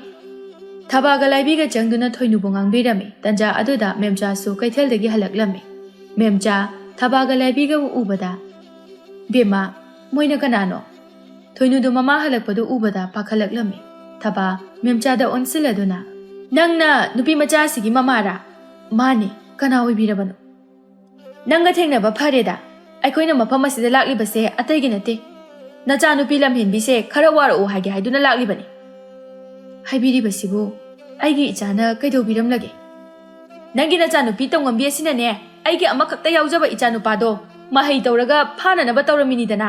ꯊꯕꯥꯒ ꯂꯥꯏꯕꯤꯒ ꯆꯪꯗꯨꯅ ꯊꯣꯏꯅꯨꯕꯨ ꯉꯥꯡꯕꯤꯔꯝꯃꯤ꯫ ꯇꯟꯖꯥ ꯑꯗꯨꯗ ꯃꯦꯝꯆꯥꯁꯨ ꯀꯩꯊꯦꯜꯗꯒꯤ ꯍꯜꯂꯛꯂꯝꯃꯤ꯫ ꯃꯦꯝꯆꯥ ꯊꯕꯥꯒ ꯂꯥꯏꯕꯤꯒꯕꯨ ꯎꯕꯗ, "ꯕꯦꯝꯃ, ꯃꯣꯏꯅ ꯀꯅꯥꯅꯣ?" ꯊꯣꯏꯅꯨꯗꯨ ꯃꯃꯥ ꯍꯜꯂꯛꯄꯗꯨ ꯎꯕꯗ ꯄꯥꯈꯠꯂꯛꯂꯝꯃꯤ꯫ ꯊꯕꯥ ꯃꯦꯝꯆꯥꯗ ꯑꯣꯟꯁꯤꯜꯂꯗꯨꯅ, "ꯅꯪꯅ ꯅꯨꯄꯤ ꯃꯆꯥ ꯑꯁꯤꯒꯤ ꯃꯃꯥꯔꯥ?" "ꯃꯥꯅꯤ, ꯀꯅꯥ ꯑꯣꯏꯕꯤꯔꯕꯅꯣ?" "ꯅꯪꯒ ꯊꯦꯡꯅꯕ ꯐꯔꯦꯗ꯫ ꯑꯩꯈꯣꯏꯅ ꯃꯐꯝ ꯑꯁꯤꯗ ꯂꯥꯛꯂꯤꯕꯁꯦ ꯑꯇꯩꯒꯤ ꯅꯠꯇꯦ꯫ ꯅꯆꯥꯅꯨꯄꯤ ꯂꯝꯍꯦꯟꯕꯤꯁꯦ ꯈꯔ ꯋꯥꯔꯛꯎ ꯍꯥꯏꯒꯦ ꯍꯥꯏꯗꯨꯅ ꯂꯥꯛꯂꯤꯕꯅꯤ꯫" "ꯍꯥꯏꯕꯤꯔꯤꯕꯁꯤꯕꯨ ꯑꯩꯒꯤ ꯏꯆꯥꯅ ꯀꯩꯗꯧꯕꯤꯔꯝꯂꯒꯦ?" "ꯅꯪꯒꯤ ꯅꯆꯥꯅꯨꯄꯤ ꯇꯧꯉꯝꯕꯤ ꯑꯁꯤꯅꯅꯦ, ꯑꯩꯒꯤ ꯑꯃꯈꯛꯇ ꯌꯥꯎꯖꯕ ꯏꯆꯥꯅꯨꯄꯥꯗꯣ ꯃꯍꯩ ꯇꯧꯔꯒ ꯐꯥꯅꯅꯕ ꯇꯧꯔꯝꯃꯤꯅꯤꯗꯅ꯫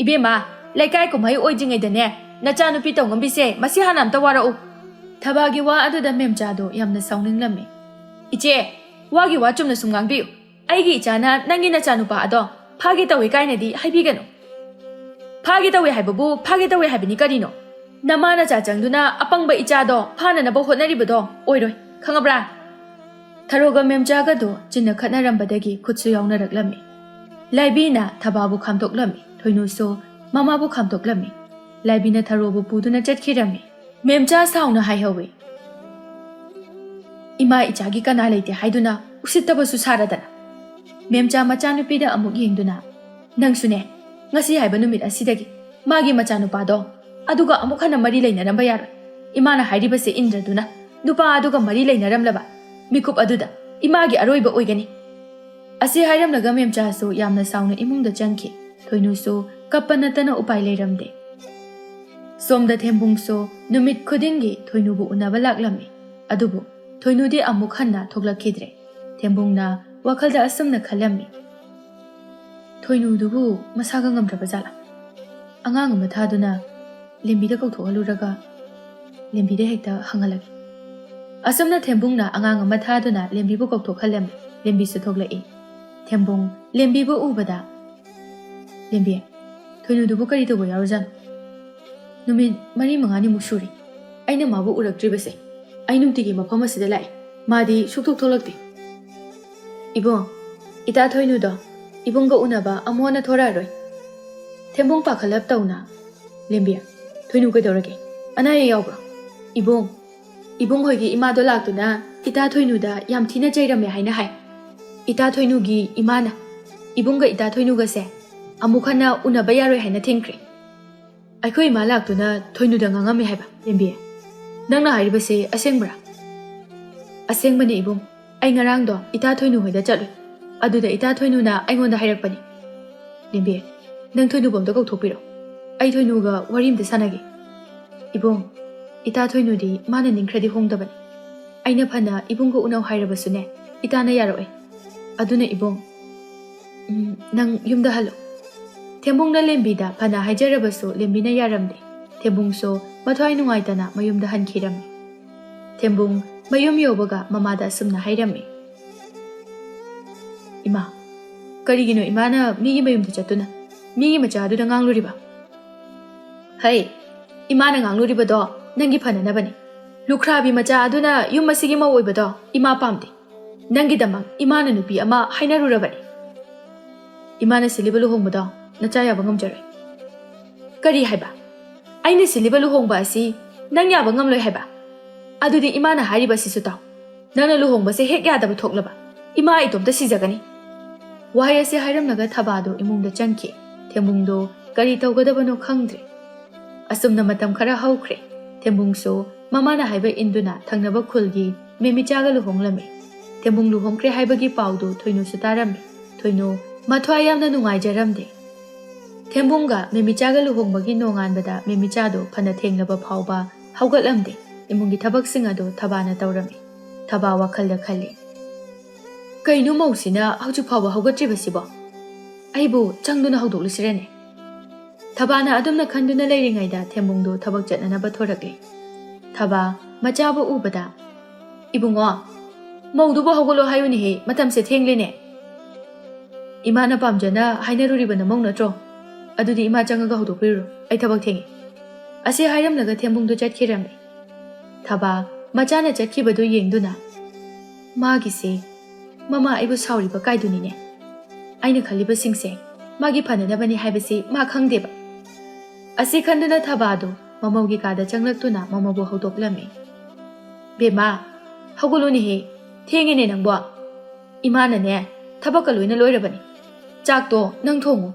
ꯏꯕꯦꯝꯃ, ꯂꯩꯀꯥꯏ ꯀꯨꯝꯍꯩ ꯑꯣꯏꯗ꯭ꯔꯤꯉꯩꯗꯅꯦ, ꯅꯆꯥꯅꯨꯄꯤ ꯇꯧꯉꯝꯕꯤꯁꯦ ꯃꯁꯤ ꯍꯥꯟꯅ ꯑꯝꯇ ꯋꯥꯔꯛꯎ꯫" ꯊꯕꯥꯒꯤ ꯋꯥ ꯑꯗꯨꯗ ꯃꯦꯝꯆꯥꯗꯣ ꯌꯥꯝꯅ ꯁꯥꯎꯅꯤꯡꯂꯝꯃꯤ꯫ "ꯏꯆꯦ, ꯋꯥꯒꯤ ꯋꯥ ꯆꯨꯝꯅ ꯁꯨꯝ ꯉꯥꯡꯕꯤꯌꯨ꯫ ꯑꯩꯒꯤ ꯏꯆꯥꯅ ꯅꯪꯒꯤ ꯅꯆꯥꯅꯨꯄꯥ ꯑꯗꯣ ꯐꯥꯒꯦ ꯇꯧꯏ ꯀꯥꯏꯅꯗꯤ ꯍꯥꯏꯕꯤꯒꯅꯨ꯫" "ꯐꯥꯒꯦ ꯇꯧꯏ ꯍꯥꯏꯕꯕꯨ ꯐꯥꯒꯦ ꯇꯧꯏ ꯍꯥꯏꯕꯅꯤ ꯀꯔꯤꯅꯣ? ꯅꯃꯥ ꯅꯆꯥ ꯆꯪꯗꯨꯅ ꯑꯄꯪꯕ ꯏꯆꯥꯗꯣ ꯐꯥꯅꯅꯕ ꯍꯣꯠꯅꯔꯤꯕꯗꯣ ꯑꯣꯏꯔꯣꯏ, ꯈꯪꯉꯕ꯭ꯔꯥ?" ꯊꯔꯣꯒ ꯃꯦꯝꯆꯥꯒꯗꯣ ꯆꯤꯟꯅ ꯈꯠꯅꯔꯝꯕꯗꯒꯤ ꯈꯨꯠꯁꯨ ꯌꯥꯎꯅꯔꯛꯂꯝꯃꯤ꯫ ꯂꯥꯏꯕꯤꯅ ꯊꯕꯥꯕꯨ ꯈꯥꯝꯗꯣꯛꯂꯝꯃꯤ, ꯊꯣꯏꯅꯨꯁꯨ ꯃꯃꯥꯕꯨ ꯈꯥꯝꯗꯣꯛꯂꯝꯃꯤ꯫ ꯂꯥꯏꯕꯤꯅ ꯊꯔꯣꯕꯨ ꯄꯨꯗꯨꯅ ꯆꯠꯈꯤꯔꯝꯃꯤ꯫ ꯃꯦꯝꯆꯥ ꯁꯥꯎꯅ ꯍꯥꯏꯍꯧꯏ, "ꯏꯃꯥ ꯏꯆꯥꯒꯤ ꯀꯅꯥ ꯂꯩꯇꯦ ꯍꯥꯏꯗꯨꯅ ꯎꯁꯤꯠꯇꯕꯁꯨ ꯁꯥꯔꯗꯅ꯫ ꯃꯦꯝꯆꯥ ꯃꯆꯥꯅꯨꯄꯤꯗ ꯑꯃꯨꯛ ꯌꯦꯡꯗꯨꯅ, "ꯅꯪꯁꯨꯅꯦ, ꯉꯁꯤ ꯍꯥꯏꯕ ꯅꯨꯃꯤꯠ ꯑꯁꯤꯗꯒꯤ ꯃꯥꯒꯤ ꯃꯆꯥꯅꯨꯄꯥꯗꯣ ꯑꯗꯨꯒ ꯑꯃꯨꯛ ꯍꯟꯅ ꯃꯔꯤ ꯂꯩꯅꯔꯝꯕ ꯌꯥꯔꯣꯏ꯫ ꯏꯃꯥꯅ ꯍꯥꯏꯔꯤꯕꯁꯦ ꯏꯟꯗ꯭ꯔꯗꯨꯅ ꯅꯨꯄꯥ ꯑꯗꯨꯒ ꯃꯔꯤ ꯂꯩꯅꯔꯝꯂꯕ ꯃꯤꯀꯨꯞ ꯑꯗꯨꯗ ꯏꯃꯥꯒꯤ ꯑꯔꯣꯏꯕ ꯑꯣꯏꯒꯅꯤ"꯫ ꯑꯁꯤ ꯍꯥꯏꯔꯝꯂꯒ ꯃꯦꯝꯆꯥꯁꯨ ꯌꯥꯝꯅ ꯁꯥꯎꯅ ꯏꯃꯨꯡꯗ ꯆꯪꯈꯤ꯫ ꯊꯣꯏꯅꯨꯁꯨ ꯀꯞꯄ ꯅꯠꯇꯅ ꯎꯄꯥꯏ ꯂꯩꯔꯝꯗꯦ꯫ ꯁꯣꯝꯗ ꯊꯦꯝꯕꯨꯡꯁꯨ ꯅꯨꯃꯤꯠ ꯈꯨꯗꯤꯡꯒꯤ ꯊꯣꯏꯅꯨꯕꯨ ꯎꯅꯕ ꯂꯥꯛꯂꯝꯃꯤ꯫ ꯑꯗꯨꯕꯨ ꯊꯣꯏꯅꯨꯗꯤ ꯑꯃꯨꯛ ꯍꯟꯅ ꯊꯣꯛꯂꯛꯈꯤꯗ꯭ꯔꯦ꯫ ꯊꯦꯝꯕꯨꯡꯅ ꯋꯥꯈꯜꯗ ꯑꯁꯨꯝꯅ ꯈꯜꯂꯝꯃꯤ, "ꯊꯣꯏꯅꯨꯗꯨꯕꯨ ꯃꯁꯥꯒ ꯉꯝꯗ꯭ꯔꯕ ꯖꯥꯠꯂꯥ? ꯑꯉꯥꯡ ꯑꯃ ꯊꯥꯗꯨꯅ ꯂꯦꯝꯕꯤꯗ ꯀꯧꯊꯣꯛꯍꯜꯂꯨꯔꯒ ꯂꯦꯝꯕꯤꯗ ꯍꯦꯛꯇ ꯍꯪꯍꯜꯂꯒꯦ"꯫ ꯑꯁꯨꯝꯅ ꯊꯦꯝꯕꯨꯡꯅ ꯑꯉꯥꯡ ꯑꯃ ꯊꯥꯗꯨꯅ ꯂꯦꯝꯕꯤꯕꯨ ꯀꯧꯊꯣꯛꯍꯜꯂꯝꯃꯤ꯫ ꯂꯦꯝꯕꯤꯁꯨ ꯊꯣꯛꯂꯛꯏ꯫ ꯊꯦꯝꯕꯨꯡ ꯂꯦꯝꯕꯤꯕꯨ ꯎꯕꯗ, "ꯂꯦꯝꯕꯤ, ꯊꯣꯏꯅꯨꯗꯨꯕꯨ ꯀꯔꯤ ꯇꯧꯕ ꯌꯥꯎꯔꯖꯥꯠꯅꯣ? ꯅꯨꯃꯤꯠ ꯃꯔꯤ ꯃꯉꯥꯅꯤꯃꯨꯛ ꯁꯨꯔꯦ ꯑꯩꯅ ꯃꯥꯕꯨ ꯎꯔꯛꯇ꯭ꯔꯤꯕꯁꯦ꯫ ꯑꯩ ꯅꯨꯡꯇꯤꯒꯤ ꯃꯐꯝ ꯑꯁꯤꯗ ꯂꯥꯛꯏ, ꯃꯥꯗꯤ ꯁꯨꯛꯊꯣꯛ ꯊꯣꯛꯂꯛꯇꯦ"꯫ "ꯏꯕꯨꯡ, ꯏꯇꯥ ꯊꯣꯏꯅꯨꯗꯣ ꯏꯕꯨꯡꯒ ꯎꯅꯕ ꯑꯃꯨꯛ ꯍꯟꯅ ꯊꯣꯔꯛꯑꯔꯣꯏ"꯫ ꯊꯦꯝꯕꯨꯡ ꯄꯥꯈꯠꯂꯞ ꯇꯧꯅ, "ꯂꯦꯝꯕꯤ, ꯊꯣꯏꯅꯨ ꯀꯩꯗꯧꯔꯒꯦ? ꯑꯅꯥ ꯑꯌꯦꯛ ꯌꯥꯎꯕ꯭ꯔꯣ?" "ꯏꯕꯨꯡ, ꯏꯕꯨꯡ ꯍꯣꯏꯒꯤ ꯏꯃꯥꯗꯣ ꯂꯥꯛꯇꯨꯅ ꯏꯇꯥ ꯊꯣꯏꯅꯨꯗ ꯌꯥꯝ ꯊꯤꯅ ꯆꯩꯔꯝꯃꯦ ꯍꯥꯏꯅ ꯍꯥꯏ꯫ ꯏꯇꯥ ꯊꯣꯏꯅꯨꯒꯤ ꯏꯃꯥꯅ ꯏꯕꯨꯡꯒ ꯏꯇꯥ ꯊꯣꯏꯅꯨꯒꯁꯦ ꯑꯃꯨꯛ ꯍꯟꯅ ꯎꯅꯕ ꯌꯥꯔꯣꯏ ꯍꯥꯏꯅ ꯊꯤꯡꯈ꯭ꯔꯦ꯫ ꯑꯩꯈꯣꯏ ꯏꯃꯥ ꯂꯥꯛꯇꯨꯅ ꯊꯣꯏꯅꯨꯗ ꯉꯥꯡꯉꯝꯃꯦ ꯍꯥꯏꯕ"꯫ "ꯂꯦꯝꯕꯤ, ꯅꯪꯅ ꯍꯥꯏꯔꯤꯕꯁꯦ ꯑꯁꯦꯡꯕ꯭ꯔꯥ?" "ꯑꯁꯦꯡꯕꯅꯦ ꯏꯕꯨꯡ꯫ ꯑꯩ ꯉꯔꯥꯡꯗꯣ ꯏꯇꯥ ꯊꯣꯏꯅꯨ ꯍꯣꯏꯗ ꯆꯠꯂꯨꯏ꯫ ꯑꯗꯨꯗ ꯏꯇꯥ ꯊꯣꯏꯅꯨꯅ ꯑꯩꯉꯣꯟꯗ ꯍꯥꯏꯔꯛꯄꯅꯤ"꯫ "ꯂꯦꯝꯕꯤ, ꯅꯪ ꯊꯣꯏꯅꯨꯕꯨ ꯑꯝꯇ ꯀꯧꯊꯣꯛꯄꯤꯔꯣ꯫ ꯑꯩ ꯊꯣꯏꯅꯨꯒ ꯋꯥꯔꯤ ꯑꯝꯇ ꯁꯥꯟꯅꯒꯦ"꯫ "ꯏꯕꯨꯡ, ꯏꯇꯥ ꯊꯣꯏꯅꯨꯗꯤ ꯃꯥꯅ ꯅꯤꯡꯈ꯭ꯔꯗꯤ ꯍꯣꯡꯗꯕꯅꯤ꯫ ꯑꯩꯅ ꯐꯅ ꯏꯕꯨꯡꯒ ꯎꯅꯧ ꯍꯥꯏꯔꯕꯁꯨꯅꯦ, ꯏꯇꯥꯅ ꯌꯥꯔꯛꯑꯣꯏ꯫ ꯑꯗꯨꯅ ꯏꯕꯨꯡ, ꯎꯝ, ꯅꯪ ꯌꯨꯝꯗ ꯍꯜꯂꯣ"꯫ ꯊꯦꯝꯕꯨꯡꯅ ꯂꯦꯝꯕꯤꯗ ꯐꯅ ꯍꯥꯏꯖꯔꯕꯁꯨ ꯂꯦꯝꯕꯤꯅ ꯌꯥꯔꯝꯗꯦ꯫ ꯊꯦꯝꯕꯨꯡꯁꯨ ꯃꯊ꯭ꯋꯥꯏ ꯅꯨꯡꯉꯥꯏꯇꯅ ꯃꯌꯨꯝꯗ ꯍꯟꯈꯤꯔꯝꯃꯤ꯫ ꯊꯦꯝꯕꯨꯡ ꯃꯌꯨꯝ ꯌꯧꯕꯒ ꯃꯃꯥꯗ ꯑꯁꯨꯝꯅ ꯍꯥꯏꯔꯝꯃꯤ, "ꯏꯃꯥ, ꯀꯔꯤꯒꯤꯅꯣ ꯏꯃꯥꯅ ꯃꯤꯒꯤ ꯃꯌꯨꯝꯗ ꯆꯠꯇꯨꯅ ꯃꯤꯒꯤ ꯃꯆꯥꯗꯨꯗ ꯉꯥꯡꯂꯨꯔꯤꯕ?" "ꯍꯩ, ꯏꯃꯥꯅ ꯉꯥꯡꯂꯨꯔꯤꯕꯗꯣ ꯅꯪꯒꯤ ꯐꯅꯅꯕꯅꯤ꯫ ꯂꯨꯈ꯭ꯔꯥꯕꯤ ꯃꯆꯥ ꯑꯗꯨꯅ ꯌꯨꯝ ꯑꯁꯤꯒꯤ ꯃꯧ ꯑꯣꯏꯕꯗꯣ ꯏꯃꯥ ꯄꯥꯝꯗꯦ꯫ ꯅꯪꯒꯤꯗꯃꯛ ꯏꯃꯥꯅ ꯅꯨꯄꯤ ꯑꯃ ꯍꯥꯏꯅꯔꯨꯔꯕꯅꯤ꯫ ꯏꯃꯥꯅ ꯁꯤꯜꯂꯤꯕ ꯂꯨꯍꯣꯡꯕꯗꯣ ꯅꯆꯥ ꯌꯥꯕ ꯉꯝꯖꯔꯣꯏ"꯫ "ꯀꯔꯤ ꯍꯥꯏꯕ? ꯑꯩꯅ ꯁꯤꯜꯂꯤꯕ ꯂꯨꯍꯣꯡꯕ ꯑꯁꯤ ꯅꯪ ꯌꯥꯕ ꯉꯝꯂꯣꯏ ꯍꯥꯏꯕ? ꯑꯗꯨꯗꯤ ꯏꯃꯥꯅ ꯍꯥꯏꯔꯤꯕꯁꯤꯁꯨ ꯇꯥꯎ꯫ ꯅꯪꯅ ꯂꯨꯍꯣꯡꯕꯁꯦ ꯍꯦꯛ ꯌꯥꯗꯕ ꯊꯣꯛꯂꯕ, ꯏꯃꯥ ꯏꯇꯣꯝꯇ ꯁꯤꯖꯒꯅꯤ"꯫ ꯋꯥꯍꯩ ꯑꯁꯤ ꯍꯥꯏꯔꯝꯂꯒ ꯊꯕꯥꯗꯨ ꯏꯃꯨꯡꯗ ꯆꯪꯈꯤ꯫ ꯊꯦꯝꯕꯨꯡꯗꯨ ꯀꯔꯤ ꯇꯧꯒꯗꯕꯅꯣ ꯈꯪꯗ꯭ꯔꯦ꯫ ꯑꯁꯨꯝꯅ ꯃꯇꯝ ꯈꯔ ꯍꯧꯈ꯭ꯔꯦ꯫ ꯊꯦꯝꯕꯨꯡꯁꯨ ꯃꯃꯥꯅ ꯍꯥꯏꯕ ꯏꯟꯗꯨꯅ ꯊꯪꯅꯕ ꯈꯨꯜꯒꯤ ꯃꯦꯃꯤꯆꯥꯒ ꯂꯨꯍꯣꯡꯂꯝꯃꯤ꯫ ꯊꯦꯝꯕꯨꯡ ꯂꯨꯍꯣꯡꯈ꯭ꯔꯦ ꯍꯥꯏꯕꯒꯤ ꯄꯥꯎꯗꯨ ꯊꯣꯏꯅꯨꯁꯨ ꯇꯥꯔꯝꯃꯤ꯫ ꯊꯣꯏꯅꯨ ꯃꯊ꯭ꯋꯥꯏ ꯌꯥꯝꯅ ꯅꯨꯡꯉꯥꯏꯖꯔꯝꯗꯦ꯫ ꯊꯦꯝꯕꯨꯡꯒ ꯃꯦꯃꯤꯆꯥꯒ ꯂꯨꯍꯣꯡꯕꯒꯤ ꯅꯣꯡꯉꯥꯟꯕꯗ ꯃꯦꯃꯤꯆꯥꯗꯨ ꯐꯅ ꯊꯦꯡꯂꯕ ꯐꯥꯎꯕ ꯍꯧꯒꯠꯂꯝꯗꯦ꯫ ꯏꯃꯨꯡꯒꯤ ꯊꯕꯛꯁꯤꯡ ꯑꯗꯨ ꯊꯕꯥꯅ ꯇꯧꯔꯝꯃꯤ꯫ ꯊꯕꯥ ꯋꯥꯈꯜꯗ ꯈꯜꯂꯤ, "ꯀꯩꯅꯣ ꯃꯧꯁꯤꯅ ꯍꯧꯖꯤꯛ ꯐꯥꯎꯕ ꯍꯧꯒꯠꯇ꯭ꯔꯤꯕꯁꯤꯕꯣ? ꯑꯩꯕꯨ ꯆꯪꯗꯨꯅ ꯍꯧꯗꯣꯛꯂꯨꯁꯤꯔꯅꯦ?" ꯊꯕꯥꯅ ꯑꯗꯨꯝꯅ ꯈꯟꯗꯨꯅ ꯂꯩꯔꯤꯉꯩꯗ ꯊꯦꯝꯕꯨꯡꯗꯨ ꯊꯕꯛ ꯆꯠꯅꯅꯕ ꯊꯣꯔꯛꯂꯦ꯫ ꯊꯕꯥ ꯃꯆꯥꯕꯨ ꯎꯕꯗ, "ꯏꯕꯨꯡꯉꯣ, ꯃꯧꯗꯨꯕꯨ ꯍꯧꯒꯠꯂꯣ ꯍꯥꯏꯌꯨꯅꯦꯍꯦ, ꯃꯇꯝꯁꯦ ꯊꯦꯡꯂꯦꯅꯦ꯫ ꯏꯃꯥꯅ ꯄꯥꯝꯖꯅ ꯍꯥꯏꯅꯔꯨꯔꯤꯕ ꯅꯃꯧ ꯅꯠꯇ꯭ꯔꯣ? ꯑꯗꯨꯗꯤ ꯏꯃꯥ ꯆꯪꯉꯒ ꯍꯧꯗꯣꯛꯄꯤꯔꯨꯔꯣ, ꯑꯩ ꯊꯕꯛ ꯊꯦꯡꯉꯦ꯫" ꯑꯁꯤ ꯍꯥꯏꯔꯝꯂꯒ ꯊꯦꯝꯕꯨꯡꯗꯨ ꯆꯠꯈꯤꯔꯝꯃꯤ꯫ ꯊꯕꯥ ꯃꯆꯥꯅ ꯆꯠꯈꯤꯕꯗꯨ ꯌꯦꯡꯗꯨꯅ, "ꯃꯥꯒꯤꯁꯦ ꯃꯃꯥ ꯑꯩꯕꯨ ꯁꯥꯎꯔꯤꯕ ꯀꯥꯏꯗꯨꯅꯤꯅꯦ꯫ ꯑꯩꯅ ꯈꯜꯂꯤꯕꯁꯤꯡꯁꯦ ꯃꯥꯒꯤ ꯐꯅꯅꯕꯅꯤ ꯍꯥꯏꯕꯁꯤ ꯃꯥ ꯈꯪꯗꯦꯕ꯫" ꯑꯁꯤ ꯈꯟꯗꯨꯅ ꯊꯕꯥꯗꯨ ꯃꯃꯧꯒꯤ ꯀꯥꯗ ꯆꯪꯂꯛꯇꯨꯅ ꯃꯃꯧꯕꯨ ꯍꯧꯗꯣꯛꯂꯝꯃꯤ꯫ "ꯕꯦꯝꯃ, ꯍꯧꯒꯠꯂꯨꯅꯦꯍꯦ, ꯊꯦꯡꯉꯦꯅꯦ ꯅꯪꯕꯣ꯫ ꯏꯃꯥꯅꯅꯦ ꯊꯕꯛꯀ ꯂꯣꯏꯅ ꯂꯣꯏꯔꯕꯅꯤ꯫ ꯆꯥꯛꯇꯣ ꯅꯪ ꯊꯣꯡꯉꯨ꯫"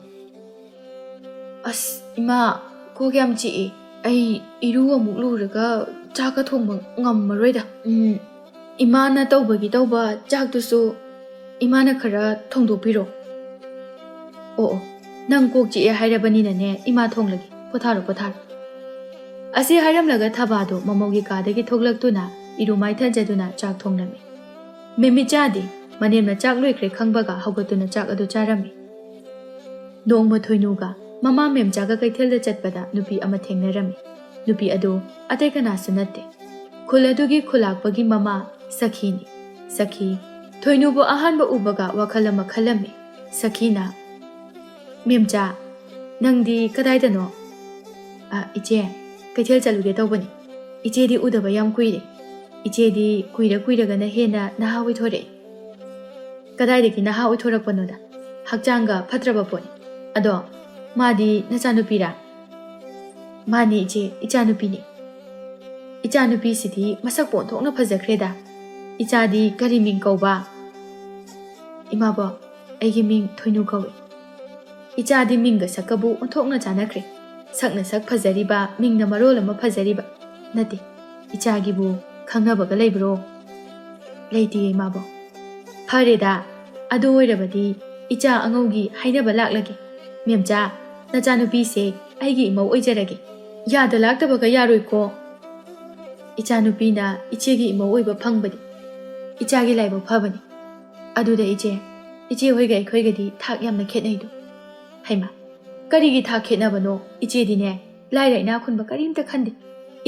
"ꯑꯁ ꯏꯃꯥ, ꯀꯣꯛ ꯌꯥꯝ ꯆꯤꯛꯏ꯫ ꯑꯩ ꯏꯔꯨ ꯑꯃꯨꯛ ꯂꯨꯔꯒ ꯆꯥꯛꯀ ꯊꯣꯡꯕ ꯉꯝꯃꯔꯣꯏꯗ꯫ ꯎꯝ, ꯏꯃꯥꯅ ꯇꯧꯕꯒꯤ ꯇꯧꯕ ꯆꯥꯛꯇꯨꯁꯨ ꯏꯃꯥꯅ ꯈꯔ ꯊꯣꯡꯗꯣꯛꯄꯤꯔꯣ꯫" "ꯑꯣ ꯑꯣ, ꯅꯪ ꯀꯣꯛ ꯆꯤꯛꯑꯦ ꯍꯥꯏꯔꯕꯅꯤꯅꯅꯦ, ꯏꯃꯥ ꯊꯣꯡꯂꯒꯦ꯫ ꯄꯣꯊꯥꯔꯣ, ꯄꯣꯊꯥꯔꯣ꯫" ꯑꯁꯤ ꯍꯥꯏꯔꯝꯂꯒ ꯊꯕꯥꯗꯣ ꯃꯃꯧꯒꯤ ꯀꯥꯗꯒꯤ ꯊꯣꯛꯂꯛꯇꯨꯅ ꯏꯔꯨ ꯃꯥꯏꯊꯖꯗꯨꯅ ꯆꯥꯛ ꯊꯣꯡꯂꯝꯃꯤ꯫ ꯃꯦꯃꯤꯆꯥꯗꯤ ꯃꯅꯦꯝꯅ ꯆꯥꯛ ꯂꯣꯏꯈ꯭ꯔꯦ ꯈꯪꯕꯒ ꯍꯧꯒꯠꯇꯨꯅ ꯆꯥꯛ ꯑꯗꯨ ꯆꯥꯔꯝꯃꯤ꯫ ꯅꯣꯡꯃ ꯊꯣꯏꯅꯨꯒ ꯃꯃꯥ ꯃꯦꯝꯆꯥꯒ ꯀꯩꯊꯦꯜꯗ ꯆꯠꯄꯗ ꯅꯨꯄꯤ ꯑꯃ ꯊꯦꯡꯅꯔꯝꯃꯤ꯫ ꯅꯨꯄꯤ ꯑꯗꯨ ꯑꯇꯩ ꯀꯅꯥꯁꯨ ꯅꯠꯇꯦ, ꯈꯨꯜ ꯑꯗꯨꯒꯤ ꯈꯨꯂꯥꯛꯄꯒꯤ ꯃꯃꯥ ꯁꯈꯤꯅꯤ꯫ ꯁꯈꯤ ꯊꯣꯏꯅꯨꯕꯨ ꯑꯍꯥꯟꯕ ꯎꯕꯒ ꯋꯥꯈꯜ ꯑꯃ ꯈꯜꯂꯝꯃꯤ꯫ ꯁꯈꯤꯅ, "ꯃꯦꯝꯆꯥ, ꯅꯪꯗꯤ ꯀꯗꯥꯏꯗꯅꯣ?" "ꯑ, ꯏꯆꯦ, ꯀꯩꯊꯦꯜ ꯆꯠꯂꯨꯒꯦ ꯇꯧꯕꯅꯤ꯫ ꯏꯆꯦꯗꯤ ꯎꯗꯕ ꯌꯥꯝ ꯀꯨꯏꯔꯦ꯫ ꯏꯆꯦꯗꯤ ꯀꯨꯏꯔ ꯀꯨꯏꯔꯒꯅ ꯍꯦꯟꯅ ꯅꯍꯥ ꯑꯣꯏꯊꯣꯔꯛꯑꯦ꯫" "ꯀꯗꯥꯏꯗꯒꯤ ꯅꯍꯥ ꯑꯣꯏꯊꯣꯔꯛꯄꯅꯣꯗ? ꯍꯛꯆꯥꯡꯒ ꯐꯠꯇ꯭ꯔꯕ ꯄꯣꯠꯅꯤ꯫ ꯑꯗꯣ ꯃꯥꯗꯤ ꯅꯆꯥꯅꯨꯄꯤꯔꯥ?" "ꯃꯥꯅꯦ ꯏꯆꯦ, ꯏꯆꯥꯅꯨꯄꯤꯅꯦ꯫" "ꯏꯆꯥꯅꯨꯄꯤꯁꯤꯗꯤ ꯃꯁꯛ ꯄꯣꯟꯊꯣꯛꯅ ꯐꯖꯈ꯭ꯔꯦꯗ꯫ ꯏꯆꯥꯗꯤ ꯀꯔꯤ ꯃꯤꯡ ꯀꯧꯕ?" "ꯏꯃꯥꯕꯣ, ꯑꯩꯒꯤ ꯃꯤꯡ ꯊꯣꯏꯅꯨ ꯀꯧꯏ꯫ ꯏꯆꯥꯗꯤ ꯃꯤꯡꯒ ꯁꯛꯀꯕꯨ ꯑꯣꯟꯊꯣꯛꯅ ꯆꯥꯟꯅꯈ꯭ꯔꯦ꯫ ꯁꯛꯅ ꯁꯛ ꯐꯖꯔꯤꯕ, ꯃꯤꯡꯅ ꯃꯔꯣꯜ ꯑꯃ ꯐꯖꯔꯤꯕ꯫ ꯅꯠꯇꯦ, ꯏꯆꯥꯒꯤꯕꯨ ꯈꯪꯅꯕꯒ ꯂꯩꯕ꯭ꯔꯣ? ꯂꯩꯇꯦ, ꯏꯃꯥꯕꯣꯛ꯫ ꯐꯔꯦꯗ, ꯑꯗꯨ ꯑꯣꯏꯔꯕꯗꯤ ꯏꯆꯥ ꯑꯉꯧꯒꯤ ꯍꯥꯏꯅꯕ ꯂꯥꯛꯂꯒꯦ꯫ ꯃꯦꯝꯆꯥ, ꯅꯆꯥꯅꯨꯄꯤꯁꯦ ꯑꯩꯒꯤ ꯏꯃꯧ ꯑꯣꯏꯖꯔꯒꯦ꯫ ꯌꯥꯗ ꯂꯥꯛꯇꯕꯒ ꯌꯥꯔꯣꯏꯀꯣ꯫ ꯏꯆꯥꯅꯨꯄꯤꯅ ꯏꯆꯦꯒꯤ ꯏꯃꯧ ꯑꯣꯏꯕ ꯐꯪꯕꯗꯤ ꯏꯆꯥꯒꯤ ꯂꯥꯏꯕꯛ ꯐꯕꯅꯤ꯫ ꯑꯗꯨꯗ ꯏꯆꯦ, ꯏꯆꯦ ꯍꯣꯏꯒ ꯑꯩꯈꯣꯏꯒꯗꯤ ꯊꯥꯛ ꯌꯥꯝꯅ ꯈꯦꯠꯅꯩꯗꯣ꯫ ꯍꯩꯃꯥ, ꯀꯔꯤꯒꯤ ꯊꯥꯛ ꯈꯦꯠꯅꯕꯅꯣ? ꯏꯆꯦꯗꯤꯅꯦ, ꯂꯥꯏꯔ ꯏꯅꯥꯛ ꯈꯨꯟꯕ ꯀꯔꯤꯝꯇ ꯈꯟꯗꯦ꯫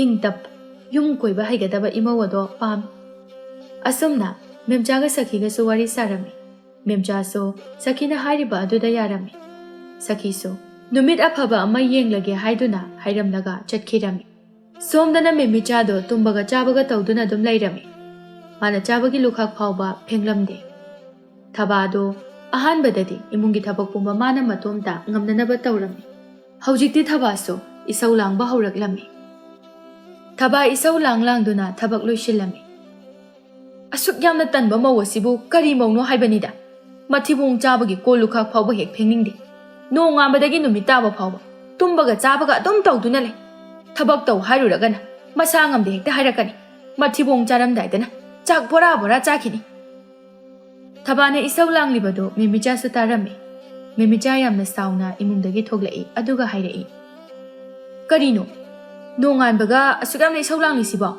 ꯏꯪ ꯇꯞꯄ, ꯌꯨꯝ ꯀꯣꯏꯕ ꯍꯩꯒꯗꯕ ꯏꯃꯧ ꯑꯗꯣ ꯄꯥꯝꯃꯤ꯫ ꯑꯁꯨꯝꯅ ꯃꯦꯝꯆꯥꯒ ꯁꯈꯤꯒꯁꯨ ꯋꯥꯔꯤ ꯁꯥꯔꯝꯃꯤ꯫ ꯃꯦꯝꯆꯥꯁꯨ ꯁꯈꯤꯅ ꯍꯥꯏꯔꯤꯕ ꯑꯗꯨꯗ ꯌꯥꯔꯝꯃꯤ꯫ ꯁꯈꯤꯁꯨ ꯅꯨꯃꯤꯠ ꯑꯐꯕ ꯑꯃ ꯌꯦꯡꯂꯒꯦ ꯍꯥꯏꯗꯨꯅ ꯍꯥꯏꯔꯝꯂꯒ ꯆꯠꯈꯤꯔꯝꯃꯤ꯫ ꯁꯣꯝꯗꯅ ꯃꯦꯝꯃꯤꯆꯥꯗꯣ ꯇꯨꯝꯕꯒ ꯆꯥꯕꯒ ꯇꯧꯗꯨꯅ ꯑꯗꯨꯝ ꯂꯩꯔꯝꯃꯤ꯫ ꯃꯥꯅ ꯆꯥꯕꯒꯤ ꯂꯨꯈꯥꯛ ꯐꯥꯎꯕ ꯐꯦꯡꯂꯝꯗꯦ꯫ ꯊꯕꯥꯗꯣ ꯑꯍꯥꯟꯕꯗꯗꯤ ꯏꯃꯨꯡꯒꯤ ꯊꯕꯛ ꯄꯨꯝꯕ ꯃꯥꯅ ꯃꯇꯣꯝꯇ ꯉꯝꯅꯅꯕ ꯇꯧꯔꯝꯃꯤ꯫ ꯍꯧꯖꯤꯛꯇꯤ ꯊꯕꯥꯁꯨ ꯏꯁꯧ ꯂꯥꯡꯕ ꯍꯧꯔꯛꯂꯝꯃꯤ꯫ ꯊꯕꯥ ꯏꯁꯧ ꯂꯥꯡ ꯂꯥꯡꯗꯨꯅ ꯊꯕꯛ ꯂꯣꯏꯁꯤꯜꯂꯝꯃꯤ꯫ ꯑꯁꯨꯛ ꯌꯥꯝꯅ ꯇꯟꯕ ꯃꯧ ꯑꯁꯤꯕꯨ ꯀꯔꯤ ꯃꯧꯅꯣ ꯍꯥꯏꯕꯅꯤꯗ? ꯃꯊꯤꯕꯣꯡ ꯆꯥꯕꯒꯤ ꯀꯣꯜ ꯂꯨꯈꯥꯛ ꯐꯥꯎꯕ ꯍꯦꯛ ꯐꯦꯡꯅꯤꯡꯗꯦ꯫ ꯅꯣꯡꯉꯥꯟꯕꯗꯒꯤ ꯅꯨꯃꯤꯠ ꯇꯥꯕ ꯐꯥꯎꯕ ꯇꯨꯝꯕꯒ ꯆꯥꯕꯒ ꯑꯗꯨꯝ ꯇꯧꯗꯨꯅ ꯂꯩ꯫ ꯊꯕꯛ ꯇꯧ ꯍꯥꯏꯔꯨꯔꯒꯅ ꯃꯁꯥ ꯉꯝꯗꯦ ꯍꯦꯛꯇ ꯍꯥꯏꯔꯛꯀꯅꯤ꯫ ꯃꯊꯤꯕꯣꯡ ꯆꯥꯔꯝꯗꯥꯏꯗꯅ ꯆꯥꯛ ꯕꯣꯔꯥ ꯕꯣꯔꯥ ꯆꯥꯈꯤꯅꯤ꯫ ꯊꯕꯥꯅ ꯏꯁꯧ ꯂꯥꯡꯂꯤꯕꯗꯨ ꯃꯦꯃꯤꯆꯥꯁꯨ ꯇꯥꯔꯝꯃꯤ꯫ ꯃꯦꯃꯤꯆꯥ ꯌꯥꯝꯅ ꯁꯥꯎꯅ ꯏꯃꯨꯡꯗꯒꯤ ꯊꯣꯛꯂꯛꯏ, ꯑꯗꯨꯒ ꯍꯥꯏꯔꯛꯏ, "ꯀꯔꯤꯅꯣ? ꯅꯣꯡꯉꯥꯟꯕꯒ ꯑꯁꯨꯛ ꯌꯥꯝꯅ ꯏꯁꯧ ꯂꯥꯡꯂꯤꯁꯤꯕꯣ?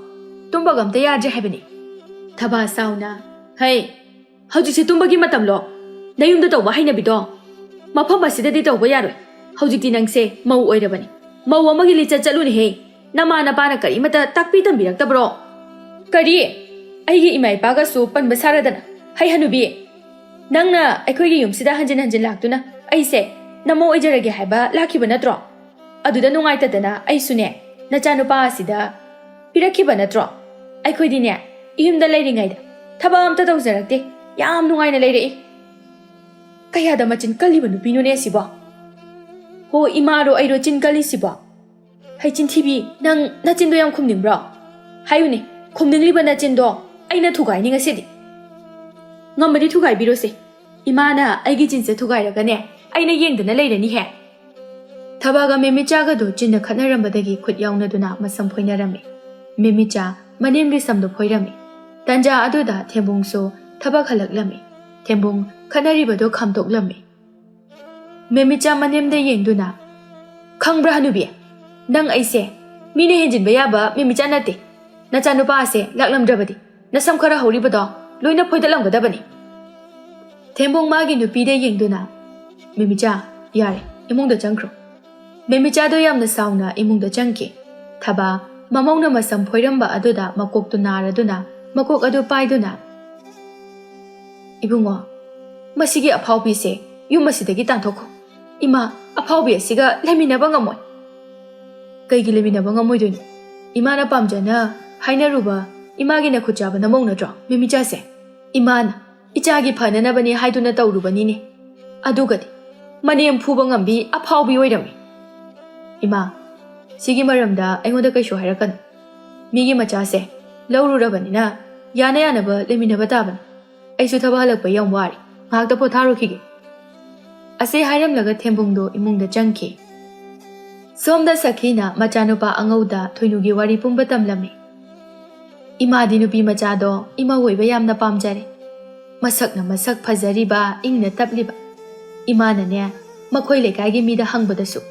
ꯇꯨꯝꯕꯒ ꯑꯝꯇ ꯌꯥꯗ꯭ꯔꯦ ꯍꯥꯏꯕꯅꯤ?" ꯊꯕꯥ ꯁꯥꯎꯅ, "ꯍꯩ, ꯍꯧꯖꯤꯛꯁꯦ ꯇꯨꯝꯕꯒꯤ ꯃꯇꯝꯂꯣ? ꯅꯌꯨꯝꯗ ꯇꯧꯕ ꯍꯩꯅꯕꯤꯗꯣ ꯃꯐꯝ ꯑꯁꯤꯗꯗꯤ ꯇꯧꯕ ꯌꯥꯔꯣꯏ꯫ ꯍꯧꯖꯤꯛꯇꯤ ꯅꯪꯁꯦ ꯃꯧ ꯑꯣꯏꯔꯕꯅꯤ꯫ ꯃꯧ ꯑꯃꯒꯤ ꯂꯤꯆꯠ ꯆꯠꯂꯨꯅꯦꯍꯦ꯫ ꯅꯃꯥ ꯅꯄꯥꯅ ꯀꯔꯤꯃꯇ ꯇꯥꯛꯄꯤ ꯇꯝꯕꯤꯔꯛꯇꯕ꯭ꯔꯣ?" "ꯀꯔꯤ? ꯑꯩꯒꯤ ꯏꯃꯥ ꯏꯄꯥꯒꯁꯨ ꯄꯟꯕ ꯁꯥꯔꯗꯅ꯫ ꯍꯩ ꯍꯅꯨꯕꯤ, ꯅꯪꯅ ꯑꯩꯈꯣꯏꯒꯤ ꯌꯨꯝꯁꯤꯗ ꯍꯟꯖꯤꯟ ꯍꯟꯖꯤꯟ ꯂꯥꯛꯇꯨꯅ ꯑꯩꯁꯦ ꯅꯃꯧ ꯑꯣꯏꯖꯔꯒꯦ ꯍꯥꯏꯕ ꯂꯥꯛꯈꯤꯕ ꯅꯠꯇ꯭ꯔꯣ? ꯑꯗꯨꯗ ꯅꯨꯡꯉꯥꯏꯇꯗꯅ ꯑꯩꯁꯨꯅꯦ ꯅꯆꯥꯅꯨꯄꯥ ꯑꯁꯤꯗ ꯄꯤꯔꯛꯈꯤꯕ ꯅꯠꯇ꯭ꯔꯣ? ꯑꯩꯈꯣꯏꯗꯤꯅꯦ ꯏꯌꯨꯝꯗ ꯂꯩꯔꯤꯉꯩꯗ ꯊꯕꯛ ꯑꯝꯇ ꯇꯧꯖꯔꯛꯇꯦ꯫ ꯌꯥꯝ ꯅꯨꯡꯉꯥꯏꯅ ꯂꯩꯔꯛꯏ꯫ ꯀꯌꯥꯗ ꯃꯆꯤꯟ ꯀꯜꯂꯤꯕ ꯅꯨꯄꯤꯅꯣꯅꯦ ꯑꯁꯤꯕꯣ? ꯍꯣ, ꯏꯃꯥꯔꯣ ꯑꯩꯔꯣ ꯆꯤꯟ ꯀꯜꯂꯤꯁꯤꯕꯣ? ꯍꯩ ꯆꯤꯟꯊꯤꯕꯤ, ꯅꯪ ꯅꯆꯤꯟꯗꯣ ꯌꯥꯝ ꯈꯨꯝꯅꯤꯡꯕ꯭ꯔꯣ? ꯍꯥꯏꯌꯨꯅꯦ, ꯈꯨꯝꯅꯤꯡꯂꯤꯕ ꯅꯆꯤꯟꯗꯣ ꯑꯩꯅ ꯊꯨꯒꯥꯏꯅꯤ ꯉꯁꯤꯗꯤ꯫ ꯉꯝꯃꯗꯤ ꯊꯨꯒꯥꯏꯕꯤꯔꯣꯁꯦ꯫ "ꯏꯃꯥꯅ ꯑꯩꯒꯤ ꯆꯤꯟꯁꯦ ꯊꯨꯒꯥꯏꯔꯒꯅꯦ, ꯑꯩꯅ ꯌꯦꯡꯗꯅ ꯂꯩꯔꯅꯤꯍꯦ!" ꯊꯕꯥꯒ ꯃꯦꯃꯤꯆꯥꯒꯗꯣ ꯆꯤꯟꯅ ꯈꯠꯅꯔꯝꯕꯗꯒꯤ ꯈꯨꯠ ꯌꯥꯎꯅꯗꯨꯅ ꯃꯁꯝ ꯐꯣꯏꯅꯔꯝꯃꯤ꯫ ꯃꯦꯃꯤꯆꯥ ꯃꯅꯦꯝꯒꯤ ꯁꯝꯗꯣ ꯐꯣꯏꯔꯝꯃꯤ꯫ ꯇꯟꯖꯥ ꯑꯗꯨꯗ ꯊꯦꯝꯕꯨꯡꯁꯨ ꯊꯕꯛ ꯍꯜꯂꯛꯂꯝꯃꯤ꯫ ꯊꯦꯝꯕꯨꯡ ꯈꯠꯅꯔꯤꯕꯗꯣ ꯈꯥꯝꯗꯣꯛꯂꯝꯃꯤ꯫ ꯃꯦꯃꯤꯆꯥ ꯃꯅꯦꯝꯗ ꯌꯦꯡꯗꯨꯅ, "ꯈꯪꯕ꯭ꯔꯥ ꯍꯅꯨꯕꯤ, ꯅꯪ ꯑꯩꯁꯦ ꯃꯤꯅ ꯍꯦꯟꯖꯤꯟꯕ ꯌꯥꯕ ꯃꯦꯃꯤꯆꯥ ꯅꯠꯇꯦ꯫ ꯅꯆꯥꯅꯨꯄꯥ ꯑꯁꯦ ꯂꯥꯛꯂꯝꯗ꯭ꯔꯕꯗꯤ ꯅꯁꯝ ꯈꯔ ꯍꯧꯔꯤꯕꯗꯣ ꯂꯣꯏꯅ ꯐꯣꯏꯗꯠꯂꯝꯒꯗꯕꯅꯤ꯫" ꯊꯦꯝꯕꯨꯡ ꯃꯥꯒꯤ ꯅꯨꯄꯤꯗ ꯌꯦꯡꯗꯨꯅ, "ꯃꯦꯃꯤꯆꯥ, ꯌꯥꯔꯦ, ꯏꯃꯨꯡꯗ ꯆꯪꯈ꯭ꯔꯣ꯫" ꯃꯦꯃꯤꯆꯥꯗꯣ ꯌꯥꯝꯅ ꯁꯥꯎꯅ ꯏꯃꯨꯡꯗ ꯆꯪꯈꯤ꯫ ꯊꯕꯥ ꯃꯃꯧꯅ ꯃꯁꯝ ꯐꯣꯏꯔꯝꯕ ꯑꯗꯨꯗ ꯃꯀꯣꯛꯇꯨ ꯅꯥꯔꯗꯨꯅ ꯃꯀꯣꯛ ꯑꯗꯨ ꯄꯥꯏꯗꯨꯅ, "ꯏꯕꯨꯡꯉꯣ, ꯃꯁꯤꯒꯤ ꯑꯐꯥꯎꯕꯤꯁꯦ ꯌꯨꯝ ꯑꯁꯤꯗꯒꯤ ꯇꯥꯟꯊꯣꯛꯈꯣ꯫ ꯏꯃꯥ, ꯑꯐꯥꯎꯕꯤ ꯑꯁꯤꯒ ꯂꯩꯃꯤꯟꯅꯕ ꯉꯝꯃꯣꯏ꯫" "ꯀꯩꯒꯤ ꯂꯩꯃꯤꯟꯅꯕ ꯉꯝꯃꯣꯏꯗꯣꯏꯅꯣ? ꯏꯃꯥꯅ ꯄꯥꯝꯖꯅ ꯍꯥꯏꯅꯔꯨꯕ ꯏꯃꯥꯒꯤ ꯅꯈꯨꯠ ꯆꯥꯕ ꯅꯃꯧ ꯅꯠꯇ꯭ꯔꯣ ꯃꯦꯃꯤꯆꯥꯁꯦ? ꯏꯃꯥꯅ ꯏꯆꯥꯒꯤ ꯐꯅꯅꯕꯅꯤ ꯍꯥꯏꯗꯨꯅ ꯇꯧꯔꯨꯕꯅꯤꯅꯦ꯫ ꯑꯗꯨꯒꯗꯤ ꯃꯅꯦꯝ ꯐꯨꯕ ꯉꯝꯕꯤ ꯑꯐꯥꯎꯕꯤ ꯑꯣꯏꯔꯝꯃꯤ꯫" "ꯏꯃꯥ, ꯁꯤꯒꯤ ꯃꯔꯝꯗ ꯑꯩꯉꯣꯟꯗ ꯀꯩꯁꯨ ꯍꯥꯏꯔꯛꯀꯅꯨ꯫ ꯃꯤꯒꯤ ꯃꯆꯥꯁꯦ ꯂꯧꯔꯨꯔꯕꯅꯤꯅ ꯌꯥꯅ ꯌꯥꯅꯕ ꯂꯩꯃꯤꯟꯅꯕ ꯇꯥꯕꯅꯤ꯫ ꯑꯩꯁꯨ ꯊꯕꯛ ꯍꯜꯂꯛꯄ ꯌꯥꯝ ꯋꯥꯔꯦ, ꯉꯥꯏꯍꯥꯛꯇ ꯄꯣꯊꯥꯔꯨꯈꯤꯒꯦ꯫" ꯑꯁꯤ ꯍꯥꯏꯔꯝꯂꯒ ꯊꯦꯝꯕꯨꯡꯗꯣ ꯏꯃꯨꯡꯗ ꯆꯪꯈꯤ꯫ ꯁꯣꯝꯗ ꯁꯈꯤꯅ ꯃꯆꯥꯅꯨꯄꯥ ꯑꯉꯧꯗ ꯊꯣꯏꯅꯨꯒꯤ ꯋꯥꯔꯤ ꯄꯨꯝꯕ ꯇꯝꯂꯝꯃꯤ꯫ "ꯏꯃꯥꯗꯤ ꯅꯨꯄꯤ ꯃꯆꯥꯗꯣ ꯏꯃꯧ ꯑꯣꯏꯕ ꯌꯥꯝꯅ ꯄꯥꯝꯖꯔꯦ꯫ ꯃꯁꯛꯅ ꯃꯁꯛ ꯐꯖꯔꯤꯕ, ꯏꯪꯅ ꯇꯞꯂꯤꯕ꯫ ꯏꯃꯥꯅꯅꯦ, ꯃꯈꯣꯏ ꯂꯩꯀꯥꯏꯒꯤ ꯃꯤꯗ ꯍꯪꯕꯗꯁꯨ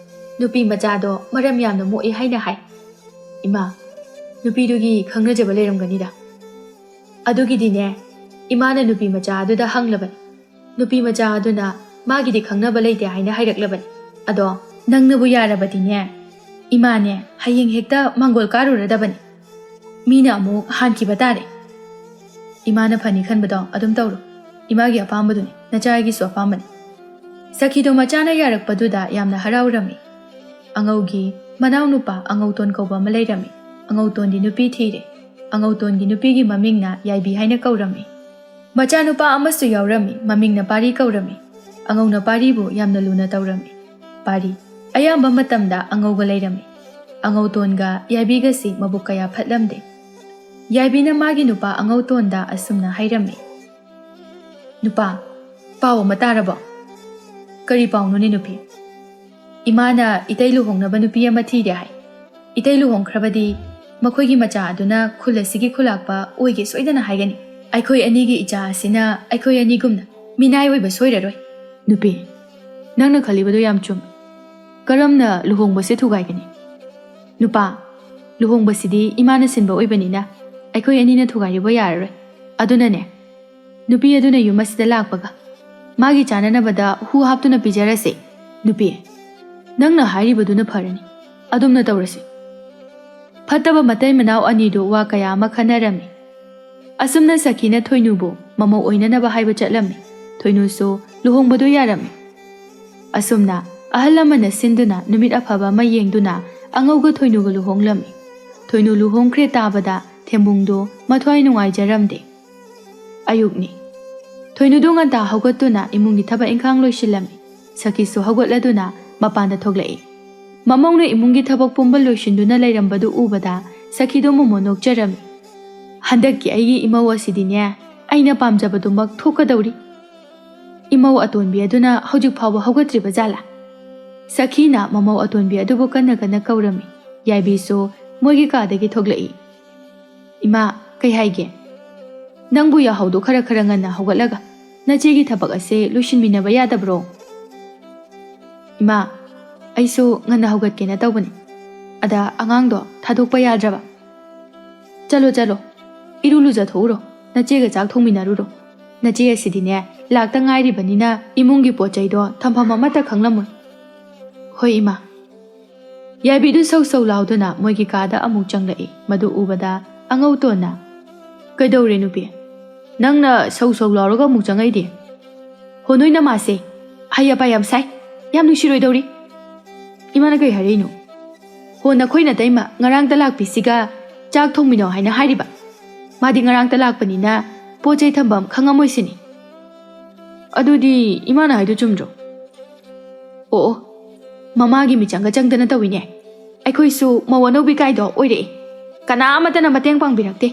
ꯅꯨꯄꯤ ꯃꯆꯥꯗꯣ ꯃꯔꯝ ꯌꯥꯝꯅ ꯃꯣꯛꯏ ꯍꯥꯏꯅ ꯍꯥꯏ꯫ ꯏꯃꯥ, ꯅꯨꯄꯤꯗꯨꯒꯤ ꯈꯪꯅꯖꯕ ꯂꯩꯔꯝꯒꯅꯤꯗ꯫ ꯑꯗꯨꯒꯤꯗꯤꯅꯦ, ꯏꯃꯥꯅ ꯅꯨꯄꯤ ꯃꯆꯥ ꯑꯗꯨꯗ ꯍꯪꯂꯕꯅꯤ꯫ ꯅꯨꯄꯤ ꯃꯆꯥ ꯑꯗꯨꯅ ꯃꯥꯒꯤꯗꯤ ꯈꯪꯅꯕ ꯂꯩꯇꯦ ꯍꯥꯏꯅ ꯍꯥꯏꯔꯛꯂꯕꯅꯤ꯫ ꯑꯗꯣ ꯅꯪꯅꯕꯨ ꯌꯥꯔꯕꯗꯤꯅꯦ, ꯏꯃꯥꯅꯦ ꯍꯌꯦꯡ ꯍꯦꯛꯇ ꯃꯥꯡꯒꯣꯜ ꯀꯥꯔꯨꯔꯗꯕꯅꯤ꯫ ꯃꯤꯅ ꯑꯃꯨꯛ ꯍꯥꯟꯈꯤꯕ ꯇꯥꯔꯦ꯫" "ꯏꯃꯥꯅ ꯐꯅꯤ ꯈꯟꯕꯗꯣ ꯑꯗꯨꯝ ꯇꯧꯔꯣ꯫ ꯏꯃꯥꯒꯤ ꯑꯄꯥꯝꯕꯗꯨꯅꯤ, ꯅꯆꯥꯒꯤꯁꯨ ꯑꯄꯥꯝꯕꯅꯤ꯫" ꯁꯈꯤꯗꯣ ꯃꯆꯥꯅ ꯌꯥꯔꯛꯄꯗꯨꯗ ꯌꯥꯝꯅ ꯍꯔꯥꯎꯔꯝꯃꯤ꯫ ꯑꯉꯧꯒꯤ ꯃꯅꯥꯎꯅꯨꯄꯥ ꯑꯉꯧꯇꯣꯟ ꯀꯧꯕ ꯑꯃ ꯂꯩꯔꯝꯃꯤ꯫ ꯑꯉꯧꯇꯣꯟꯗꯤ ꯅꯨꯄꯤ ꯊꯤꯔꯦ꯫ ꯑꯉꯧꯇꯣꯟꯒꯤ ꯅꯨꯄꯤꯒꯤ ꯃꯃꯤꯡꯅ ꯌꯥꯏꯕꯤ ꯍꯥꯏꯅ ꯀꯧꯔꯝꯃꯤ꯫ ꯃꯆꯥꯅꯨꯄꯥ ꯑꯃꯁꯨ ꯌꯥꯎꯔꯝꯃꯤ, ꯃꯃꯤꯡꯅ ꯄꯥꯔꯤ ꯀꯧꯔꯝꯃꯤ꯫ ꯑꯉꯧꯅ ꯄꯥꯔꯤꯕꯨ ꯌꯥꯝꯅ ꯂꯨꯅ ꯇꯧꯔꯝꯃꯤ꯫ ꯄꯥꯔꯤ ꯑꯌꯥꯝꯕ ꯃꯇꯝꯗ ꯑꯉꯧꯒ ꯂꯩꯔꯝꯃꯤ꯫ ꯑꯉꯧꯇꯣꯟꯒ ꯌꯥꯏꯕꯤꯒꯁꯤ ꯃꯕꯨꯛ ꯀꯌꯥ ꯐꯠꯂꯝꯗꯦ꯫ ꯌꯥꯏꯕꯤꯅ ꯃꯥꯒꯤ ꯅꯨꯄꯥ ꯑꯉꯧꯇꯣꯟꯗ ꯑꯁꯨꯝꯅ ꯍꯥꯏꯔꯝꯃꯤ, "ꯅꯨꯄꯥ, ꯄꯥꯎ ꯑꯃ ꯇꯥꯔꯕꯣ? ꯀꯔꯤ ꯄꯥꯎꯅꯣꯅꯦ ꯅꯨꯄꯤ? ꯏꯃꯥꯅ ꯏꯇꯩ ꯂꯨꯍꯣꯡꯅꯕ ꯅꯨꯄꯤ ꯑꯃ ꯊꯤꯔꯦ ꯍꯥꯏ꯫ ꯏꯇꯩ ꯂꯨꯍꯣꯡꯈ꯭ꯔꯕꯗꯤ ꯃꯈꯣꯏꯒꯤ ꯃꯆꯥ ꯑꯗꯨꯅ ꯈꯨꯜ ꯑꯁꯤꯒꯤ ꯈꯨꯂꯥꯛꯄ ꯑꯣꯏꯒꯦ ꯁꯣꯏꯗꯅ ꯍꯥꯏꯒꯅꯤ꯫ ꯑꯩꯈꯣꯏ ꯑꯅꯤꯒꯤ ꯏꯆꯥ ꯑꯁꯤꯅ ꯑꯩꯈꯣꯏ ꯑꯅꯤꯒꯨꯝꯅ ꯃꯤꯅꯥꯏ ꯑꯣꯏꯕ ꯁꯣꯏꯔꯔꯣꯏ꯫ ꯅꯨꯄꯤ, ꯅꯪꯅ ꯈꯜꯂꯤꯕꯗꯨ ꯌꯥꯝ ꯆꯨꯝꯃꯤ꯫ ꯀꯔꯝꯅ ꯂꯨꯍꯣꯡꯕꯁꯦ ꯊꯨꯒꯥꯏꯒꯅꯤ? ꯅꯨꯄꯥ, ꯂꯨꯍꯣꯡꯕꯁꯤꯗꯤ ꯏꯃꯥꯅ ꯁꯤꯟꯕ ꯑꯣꯏꯕꯅꯤꯅ ꯑꯩꯈꯣꯏ ꯑꯅꯤꯅ ꯊꯨꯒꯥꯏꯔꯨꯕ ꯌꯥꯔꯔꯣꯏ꯫ ꯑꯗꯨꯅꯅꯦ, ꯅꯨꯄꯤ ꯑꯗꯨꯅ ꯌꯨꯝ ꯑꯁꯤꯗ ꯂꯥꯛꯄꯒ ꯃꯥꯒꯤ ꯆꯥꯅꯅꯕꯗ ꯍꯨ ꯍꯥꯞꯇꯨꯅ ꯄꯤꯖꯔꯁꯦ꯫ ꯅꯨꯄꯤ, ꯅꯪꯅ ꯍꯥꯏꯔꯤꯕꯗꯨꯅ ꯐꯔꯅꯤ꯫ ꯑꯗꯨꯝꯅ ꯇꯧꯔꯁꯤ꯫ ꯐꯠꯇꯕ ꯃꯇꯩ ꯃꯅꯥꯎ ꯑꯅꯤꯗꯨ ꯋꯥ ꯀꯌꯥ ꯑꯃ ꯈꯟꯅꯔꯝꯃꯤ꯫ ꯑꯁꯨꯝꯅ ꯁꯈꯤꯅ ꯊꯣꯏꯅꯨꯕꯨ ꯃꯃꯧ ꯑꯣꯏꯅꯅꯕ ꯍꯥꯏꯕ ꯆꯠꯂꯝꯃꯤ꯫ ꯊꯣꯏꯅꯨꯁꯨ ꯂꯨꯍꯣꯡꯕꯗꯨ ꯌꯥꯔꯝꯃꯤ꯫ ꯑꯁꯨꯝꯅ ꯑꯍꯜ ꯂꯃꯟꯅ ꯁꯤꯟꯗꯨꯅ ꯅꯨꯃꯤꯠ ꯑꯐꯕ ꯑꯃ ꯌꯦꯡꯗꯨꯅ ꯑꯉꯧꯒ ꯊꯣꯏꯅꯨꯒ ꯂꯨꯍꯣꯡꯂꯝꯃꯤ꯫ ꯊꯣꯏꯅꯨ ꯂꯨꯍꯣꯡꯈ꯭ꯔꯦ ꯇꯥꯕꯗ ꯊꯦꯝꯕꯨꯡꯗꯨ ꯃꯊ꯭ꯋꯥꯏ ꯅꯨꯡꯉꯥꯏꯖꯔꯝꯗꯦ꯫ ꯑꯌꯨꯛꯅꯤ꯫ ꯊꯣꯏꯅꯨꯗꯨ ꯉꯟꯇꯥ ꯍꯧꯒꯠꯇꯨꯅ ꯏꯃꯨꯡꯒꯤ ꯊꯕꯛ ꯏꯪꯈꯥꯡ ꯂꯣꯏꯁꯤꯜꯂꯝꯃꯤ꯫ ꯁꯈꯤꯁꯨ ꯍꯧꯒꯠꯂꯗꯨꯅ ꯃꯄꯥꯟꯗ ꯊꯣꯛꯂꯛꯏ꯫ ꯃꯃꯧꯅ ꯏꯃꯨꯡꯒꯤ ꯊꯕꯛ ꯄꯨꯝꯕ ꯂꯣꯏꯁꯤꯟꯗꯨꯅ ꯂꯩꯔꯝꯕꯗꯨ ꯎꯕꯗ ꯁꯈꯤꯗꯨ ꯃꯣꯃꯣꯟ ꯅꯣꯛꯆꯔꯝꯃꯤ꯫ "ꯍꯟꯗꯛꯀꯤ ꯑꯩꯒꯤ ꯏꯃꯧ ꯑꯁꯤꯗꯤꯅꯦ, ꯑꯩꯅ ꯄꯥꯝꯖꯕꯗꯨꯃꯛ ꯊꯣꯛꯀꯗꯧꯔꯤ꯫ ꯏꯃꯧ ꯑꯇꯣꯟꯕꯤ ꯑꯗꯨꯅ ꯍꯧꯖꯤꯛ ꯐꯥꯎꯕ ꯍꯧꯒꯠꯇ꯭ꯔꯤꯕ ꯖꯥꯠꯂꯥ?" ꯁꯈꯤꯅ ꯃꯃꯧ ꯑꯇꯣꯟꯕꯤ ꯑꯗꯨꯕꯨ ꯀꯟꯅ ꯀꯟꯅ ꯀꯧꯔꯝꯃꯤ꯫ ꯌꯥꯏꯕꯤꯁꯨ ꯃꯣꯏꯒꯤ ꯀꯥꯗꯒꯤ ꯊꯣꯛꯂꯛꯏ꯫ "ꯏꯃꯥ, ꯀꯩ ꯍꯥꯏꯒꯦ? ꯅꯪꯕꯨ ꯌꯥꯍꯧꯗꯣ ꯈꯔ ꯈꯔ ꯉꯟꯅ ꯍꯧꯒꯠꯂꯒ ꯅꯆꯦꯒꯤ ꯊꯕꯛ ꯑꯁꯦ ꯂꯣꯏꯁꯤꯟꯃꯤꯟꯅꯕ ꯌꯥꯗꯕ꯭ꯔꯣ?" "ꯏꯃꯥ, ꯑꯩꯁꯨ ꯉꯟꯅ ꯍꯧꯒꯠꯀꯦꯅ ꯇꯧꯕꯅꯤ꯫ ꯑꯗ ꯑꯉꯥꯡꯗꯣ ꯊꯥꯗꯣꯛꯄ ꯌꯥꯗ꯭ꯔꯕ꯫ ꯆꯠꯂꯣ, ꯆꯠꯂꯣ꯫ ꯏꯔꯨ ꯂꯨꯖꯊꯣꯛꯎꯔꯣ꯫ ꯅꯆꯦꯒ ꯆꯥꯛ ꯊꯣꯡꯃꯤꯟꯅꯔꯨꯔꯣ꯫ ꯅꯆꯦ ꯑꯁꯤꯗꯤꯅꯦ, ꯂꯥꯛꯇ ꯉꯥꯏꯔꯤꯕꯅꯤꯅ ꯏꯃꯨꯡꯒꯤ ꯄꯣꯠ ꯆꯩꯗꯣ ꯊꯝꯐꯝ ꯑꯃꯠꯇ ꯈꯪꯂꯝꯃꯣꯏ꯫" "ꯍꯣꯏ, ꯏꯃꯥ꯫" ꯌꯥꯏꯕꯤꯗꯨ ꯁꯧ ꯁꯧ ꯂꯥꯎꯗꯨꯅ ꯃꯣꯏꯒꯤ ꯀꯥꯗ ꯑꯃꯨꯛ ꯆꯪꯂꯛꯏ꯫ ꯃꯗꯨ ꯎꯕꯗ ꯑꯉꯧꯇꯣꯟꯅ, "ꯀꯩꯗꯧꯔꯦ ꯅꯨꯄꯤ? ꯅꯪꯅ ꯁꯧ ꯁꯧ ꯂꯥꯎꯔꯒ ꯑꯃꯨꯛ ꯆꯪꯉꯛꯏꯗꯤ?" "ꯍꯣ, ꯅꯣꯏ ꯅꯃꯥꯁꯦ ꯑꯍꯩ ꯑꯄꯥ ꯌꯥꯝ ꯁꯥꯏ, ꯌꯥꯝ ꯅꯨꯡꯁꯤꯔꯣꯏꯗꯧꯔꯤ꯫" "ꯏꯃꯥꯅ ꯀꯩ ꯍꯥꯏꯔꯛꯏꯅꯣ?" "ꯍꯣ, ꯅꯈꯣꯏ ꯅꯇꯩꯃ ꯉꯔꯥꯡꯇ ꯂꯥꯛꯄꯤꯁꯤꯒ ꯆꯥꯛ ꯊꯣꯡꯃꯤꯟꯅꯧ ꯍꯥꯏꯅ ꯍꯥꯏꯔꯤꯕ꯫ ꯃꯥꯗꯤ ꯉꯔꯥꯡꯇ ꯂꯥꯛꯄꯅꯤꯅ ꯄꯣꯠ ꯆꯩ ꯊꯝꯐꯝ ꯈꯪꯉꯝꯃꯣꯏ ꯁꯤꯅꯤ꯫" "ꯑꯗꯨꯗꯤ ꯏꯃꯥꯅ ꯍꯥꯏꯗꯣ ꯆꯨꯝꯗ꯭ꯔꯣ?" "ꯑꯣ, ꯑꯣ, ꯃꯃꯥꯒꯤ ꯃꯤꯆꯪꯒ ꯆꯪꯗꯅ ꯇꯧꯏꯅꯦ꯫ ꯑꯩꯈꯣꯏꯁꯨ ꯃꯧ ꯑꯅꯧꯕꯤ ꯀꯥꯏꯗꯣ ꯑꯣꯏꯔꯛꯑꯦ꯫ ꯀꯅꯥ ꯑꯃꯠꯇꯅ ꯃꯇꯦꯡ ꯄꯥꯡꯕꯤꯔꯛꯇꯦ꯫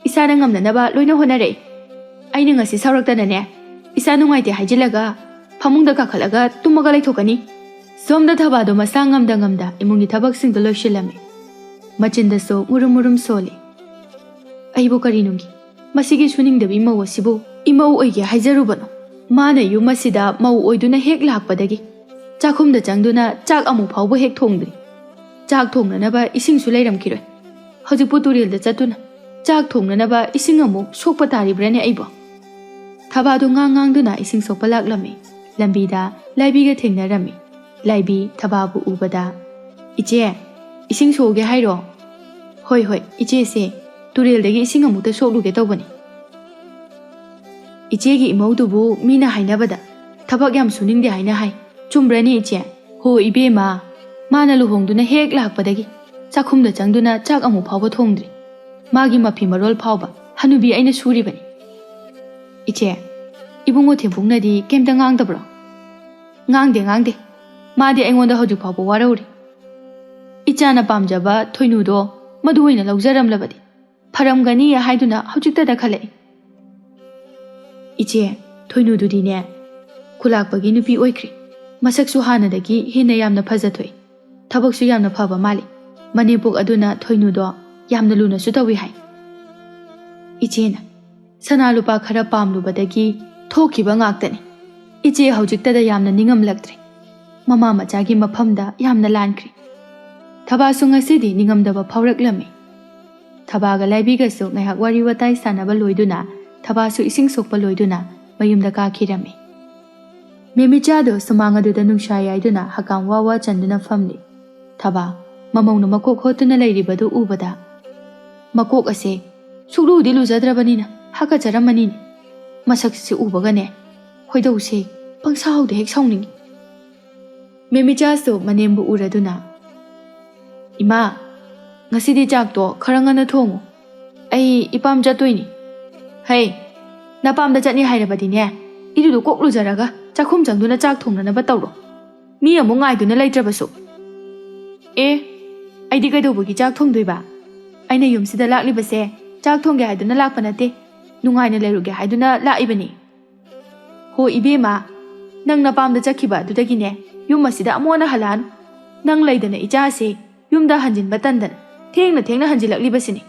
ꯏꯁꯥꯅ ꯉꯝꯅꯅꯕ ꯂꯣꯏꯅ ꯍꯣꯠꯅꯔꯛꯑꯦ꯫ ꯑꯩꯅ ꯉꯁꯤ ꯁꯥꯎꯔꯛꯇꯅꯅꯦ, ꯏꯆꯥ ꯅꯨꯡꯉꯥꯏꯇꯦ ꯍꯥꯏꯖꯤꯜꯂꯒ ꯐꯃꯨꯡꯗ ꯀꯥꯈꯠꯂꯒ ꯇꯨꯝꯃꯒ ꯂꯩꯊꯣꯛꯀꯅꯤ꯫ ꯁꯣꯝꯗ ꯊꯕꯥꯗꯣ ꯃꯁꯥ ꯉꯝꯗ ꯉꯝꯗ ꯏꯃꯨꯡꯒꯤ ꯊꯕꯛꯁꯤꯡꯗꯣ ꯂꯣꯏꯁꯤꯜꯂꯝꯃꯤ꯫ ꯃꯆꯤꯟꯗꯁꯨ ꯃꯨꯔꯨꯝ ꯃꯨꯔꯨꯝ ꯁꯣꯜꯂꯤ꯫ ꯑꯩꯕꯨ ꯀꯔꯤꯅꯨꯡꯒꯤ ꯃꯁꯤꯒꯤ ꯁꯨꯅꯤꯡꯗꯕꯤ ꯃꯧ ꯑꯁꯤꯕꯨ ꯏꯃꯧ ꯑꯣꯏꯒꯦ ꯍꯥꯏꯖꯔꯨꯕꯅꯣ? ꯃꯥꯅ ꯌꯨꯝ ꯑꯁꯤꯗ ꯃꯧ ꯑꯣꯏꯗꯨꯅ ꯍꯦꯛ ꯂꯥꯛꯄꯗꯒꯤ ꯆꯥꯛꯈꯨꯝꯗ ꯆꯪꯗꯨꯅ ꯆꯥꯛ ꯑꯃꯨꯛ ꯐꯥꯎꯕ ꯍꯦꯛ ꯊꯣꯡꯗ꯭ꯔꯤ꯫ ꯆꯥꯛ ꯊꯣꯡꯅꯅꯕ ꯏꯁꯤꯡꯁꯨ ꯂꯩꯔꯝꯈꯤꯔꯣꯏ꯫ ꯍꯧꯖꯤꯛꯄꯨ ꯇꯨꯔꯦꯜꯗ ꯆꯠꯇꯨꯅ ꯆꯥꯛ ꯊꯣꯡꯅꯅꯕ ꯏꯁꯤꯡ ꯑꯃꯨꯛ ꯁꯣꯛꯄ ꯇꯥꯔꯤꯕ꯭ꯔꯥꯅꯦ ꯑꯩꯕꯣ? ꯊꯕꯥꯗꯨ ꯉꯥꯡ ꯉꯥꯡꯗꯨꯅ ꯏꯁꯤꯡ ꯁꯣꯛꯄ ꯂꯥꯛꯂꯝꯃꯤ꯫ ꯂꯝꯕꯤꯗ ꯂꯥꯏꯕꯤꯒ ꯊꯦꯡꯅꯔꯝꯃꯤ꯫ ꯂꯥꯏꯕꯤ ꯊꯕꯥꯕꯨ ꯎꯕꯗ, "ꯏꯆꯦ, ꯏꯁꯤꯡ ꯁꯣꯛꯑꯒꯦ ꯍꯥꯏꯔꯣ?" "ꯍꯣꯏ, ꯍꯣꯏ, ꯏꯆꯦꯁꯦ, ꯇꯨꯔꯦꯜꯗꯒꯤ ꯏꯁꯤꯡ ꯑꯃꯨꯛꯇ ꯁꯣꯛꯂꯨꯒꯦ ꯇꯧꯕꯅꯤ꯫ ꯏꯆꯦꯒꯤ ꯏꯃꯧꯗꯨꯕꯨ ꯃꯤꯅ ꯍꯥꯏꯅꯕꯗ ꯊꯕꯛ ꯌꯥꯝ ꯁꯨꯅꯤꯡꯗꯦ ꯍꯥꯏꯅ ꯍꯥꯏ꯫ ꯆꯨꯝꯕ꯭ꯔꯅꯦ ꯏꯆꯦ?" "ꯍꯣ ꯏꯕꯦꯝꯃ, ꯃꯥꯅ ꯂꯨꯍꯣꯡꯗꯨꯅ ꯍꯦꯛ ꯂꯥꯛꯄꯗꯒꯤ ꯆꯥꯛꯈꯨꯝꯗ ꯆꯪꯗꯨꯅ ꯆꯥꯛ ꯑꯃꯨꯛ ꯐꯥꯎꯕ ꯊꯣꯡꯗ꯭ꯔꯤ꯫ ꯃꯥꯒꯤ ꯃꯐꯤ ꯃꯔꯣꯜ ꯐꯥꯎꯕ ꯍꯅꯨꯕꯤ ꯑꯩꯅ ꯁꯨꯔꯤꯕꯅꯤ꯫" "ꯏꯆꯦ, ꯏꯕꯨꯡꯉꯣ ꯊꯦꯝꯕꯨꯡꯅꯗꯤ ꯀꯩꯝꯇ ꯉꯥꯡꯗꯕ꯭ꯔꯣ?" "ꯉꯥꯡꯗꯦ, ꯉꯥꯡꯗꯦ꯫ ꯃꯥꯗꯤ ꯑꯩꯉꯣꯟꯗ ꯍꯧꯖꯤꯛ ꯐꯥꯎꯕ ꯋꯥꯔꯧꯔꯤ꯫ ꯏꯆꯥꯅ ꯄꯥꯝꯖꯕ ꯊꯣꯏꯅꯨꯗꯣ ꯃꯗꯨ ꯑꯣꯏꯅ ꯂꯧꯖꯔꯝꯂꯕꯗꯤ ꯐꯔꯝꯒꯅꯤ ꯍꯥꯏꯗꯨꯅ ꯍꯧꯖꯤꯛꯇꯗ ꯈꯜꯂꯛꯏ꯫" "ꯏꯆꯦ, ꯊꯣꯏꯅꯨꯗꯨꯗꯤꯅꯦ, ꯈꯨꯂꯥꯛꯄꯒꯤ ꯅꯨꯄꯤ ꯑꯣꯏꯈ꯭ꯔꯦ꯫ ꯃꯁꯛꯁꯨ ꯍꯥꯟꯅꯗꯒꯤ ꯍꯦꯟꯅ ꯌꯥꯝꯅ ꯐꯖꯊꯣꯛꯏ꯫ ꯊꯕꯛꯁꯨ ꯌꯥꯝꯅ ꯐꯕ ꯃꯥꯜꯂꯤ꯫ ꯃꯅꯦꯝꯄꯣꯛ ꯑꯗꯨꯅ ꯊꯣꯏꯅꯨꯗꯣ ꯌꯥꯝꯅ ꯂꯨꯅꯁꯨ ꯇꯧꯏ ꯍꯥꯏ꯫" ꯏꯆꯦꯅ, "ꯁꯅꯥ ꯂꯨꯄꯥ ꯈꯔ ꯄꯥꯝꯂꯨꯕꯗꯒꯤ ꯊꯣꯛꯈꯤꯕ ꯉꯥꯛꯇꯅꯤ꯫ ꯏꯆꯦ ꯍꯧꯖꯤꯛꯇꯗ ꯌꯥꯝꯅ ꯅꯤꯡꯉꯝꯂꯛꯇ꯭ꯔꯦ꯫ ꯃꯃꯥ ꯃꯆꯥꯒꯤ ꯃꯐꯝꯗ ꯌꯥꯝꯅ ꯂꯥꯟꯈ꯭ꯔꯦ꯫" ꯊꯕꯥꯁꯨ ꯉꯁꯤꯗꯤ ꯅꯤꯡꯉꯝꯗꯕ ꯐꯥꯎꯔꯛꯂꯝꯃꯤ꯫ ꯊꯕꯥꯒ ꯂꯥꯏꯕꯤꯒꯁꯨ ꯉꯥꯏꯍꯥꯛ ꯋꯥꯔꯤ ꯋꯥꯇꯥꯏ ꯁꯥꯟꯅꯕ ꯂꯣꯏꯗꯨꯅ ꯊꯕꯥꯁꯨ ꯏꯁꯤꯡ ꯁꯣꯛꯄ ꯂꯣꯏꯗꯨꯅ ꯃꯌꯨꯝꯗ ꯀꯥꯈꯤꯔꯝꯃꯤ꯫ ꯃꯦꯃꯤꯆꯥꯗꯨ ꯁꯨꯃꯥꯡ ꯑꯗꯨꯗ ꯅꯨꯡꯁꯥ ꯌꯥꯏꯗꯨꯅ ꯍꯀꯥꯝ ꯋꯥ ꯋꯥ ꯆꯟꯗꯨꯅ ꯐꯝꯂꯤ꯫ ꯊꯕꯥ ꯃꯃꯧꯅ ꯃꯀꯣꯛ ꯍꯣꯠꯇꯨꯅ ꯂꯩꯔꯤꯕꯗꯨ ꯎꯕꯗ, "ꯃꯀꯣꯛ ꯑꯁꯦ ꯁꯨꯛꯂꯨꯗꯤ ꯂꯨꯖꯗ꯭ꯔꯕꯅꯤꯅ ꯍꯥꯀꯠꯆꯔꯝꯃꯅꯤꯅꯦ꯫ ꯃꯁꯛꯁꯤ ꯎꯕꯒꯅꯦ ꯈꯣꯏꯗꯧꯁꯦ ꯄꯪꯁꯥꯎꯗ ꯍꯦꯛ ꯁꯥꯎꯅꯤꯡꯏ꯫" ꯃꯦꯃꯤꯆꯥꯁꯨ ꯃꯅꯦꯝꯕꯨ ꯎꯔꯗꯨꯅ, "ꯏꯃꯥ, ꯉꯁꯤꯗꯤ ꯆꯥꯛꯇꯣ ꯈꯔ ꯉꯟꯅ ꯊꯣꯡꯉꯨ꯫ ꯑꯩ ꯏꯄꯥꯝ ꯆꯠꯇꯣꯏꯅꯤ꯫" "ꯍꯩ, ꯅꯄꯥꯝꯗ ꯆꯠꯅꯤ ꯍꯥꯏꯔꯕꯗꯤꯅꯦ, ꯏꯔꯨꯗꯨ ꯀꯣꯛ ꯂꯨꯖꯔꯒ ꯆꯥꯛꯈꯨꯝ ꯆꯪꯗꯨꯅ ꯆꯥꯛ ꯊꯣꯡꯅꯅꯕ ꯇꯧꯔꯣ꯫ ꯃꯤ ꯑꯃꯨꯛ ꯉꯥꯏꯗꯨꯅ ꯂꯩꯇ꯭ꯔꯕꯁꯨ꯫" "ꯑꯦ, ꯑꯩꯗꯤ ꯀꯩꯗꯧꯕꯒꯤ ꯆꯥꯛ ꯊꯣꯡꯗꯣꯏꯕ? ꯑꯩꯅ ꯌꯨꯝꯁꯤꯗ ꯂꯥꯛꯂꯤꯕꯁꯦ ꯆꯥꯛ ꯊꯣꯡꯒꯦ ꯍꯥꯏꯗꯨꯅ ꯂꯥꯛꯄ ꯅꯠꯇꯦ, ꯅꯨꯡꯉꯥꯏꯅ ꯂꯩꯔꯨꯒꯦ ꯍꯥꯏꯗꯨꯅ ꯂꯥꯛꯏꯕꯅꯤ꯫" ꯍꯣ ꯏꯕꯦꯝꯃ, ꯅꯪ ꯅꯄꯥꯝꯗ ꯆꯠꯈꯤꯕ ꯑꯗꯨꯗꯒꯤꯅꯦ, ꯌꯨꯝ ꯑꯁꯤꯗ ꯑꯃꯨꯛ ꯍꯟꯅ ꯍꯜꯂꯛꯑꯅꯨ꯫ ꯅꯪ ꯂꯩꯗꯅ ꯏꯆꯥꯁꯦ ꯌꯨꯝꯗ ꯍꯟꯖꯤꯟꯕ ꯇꯟꯗꯅ ꯊꯦꯡꯅ ꯊꯦꯡꯅ ꯍꯟꯖꯤꯜꯂꯛꯂꯤꯕꯁꯤꯅꯤ꯫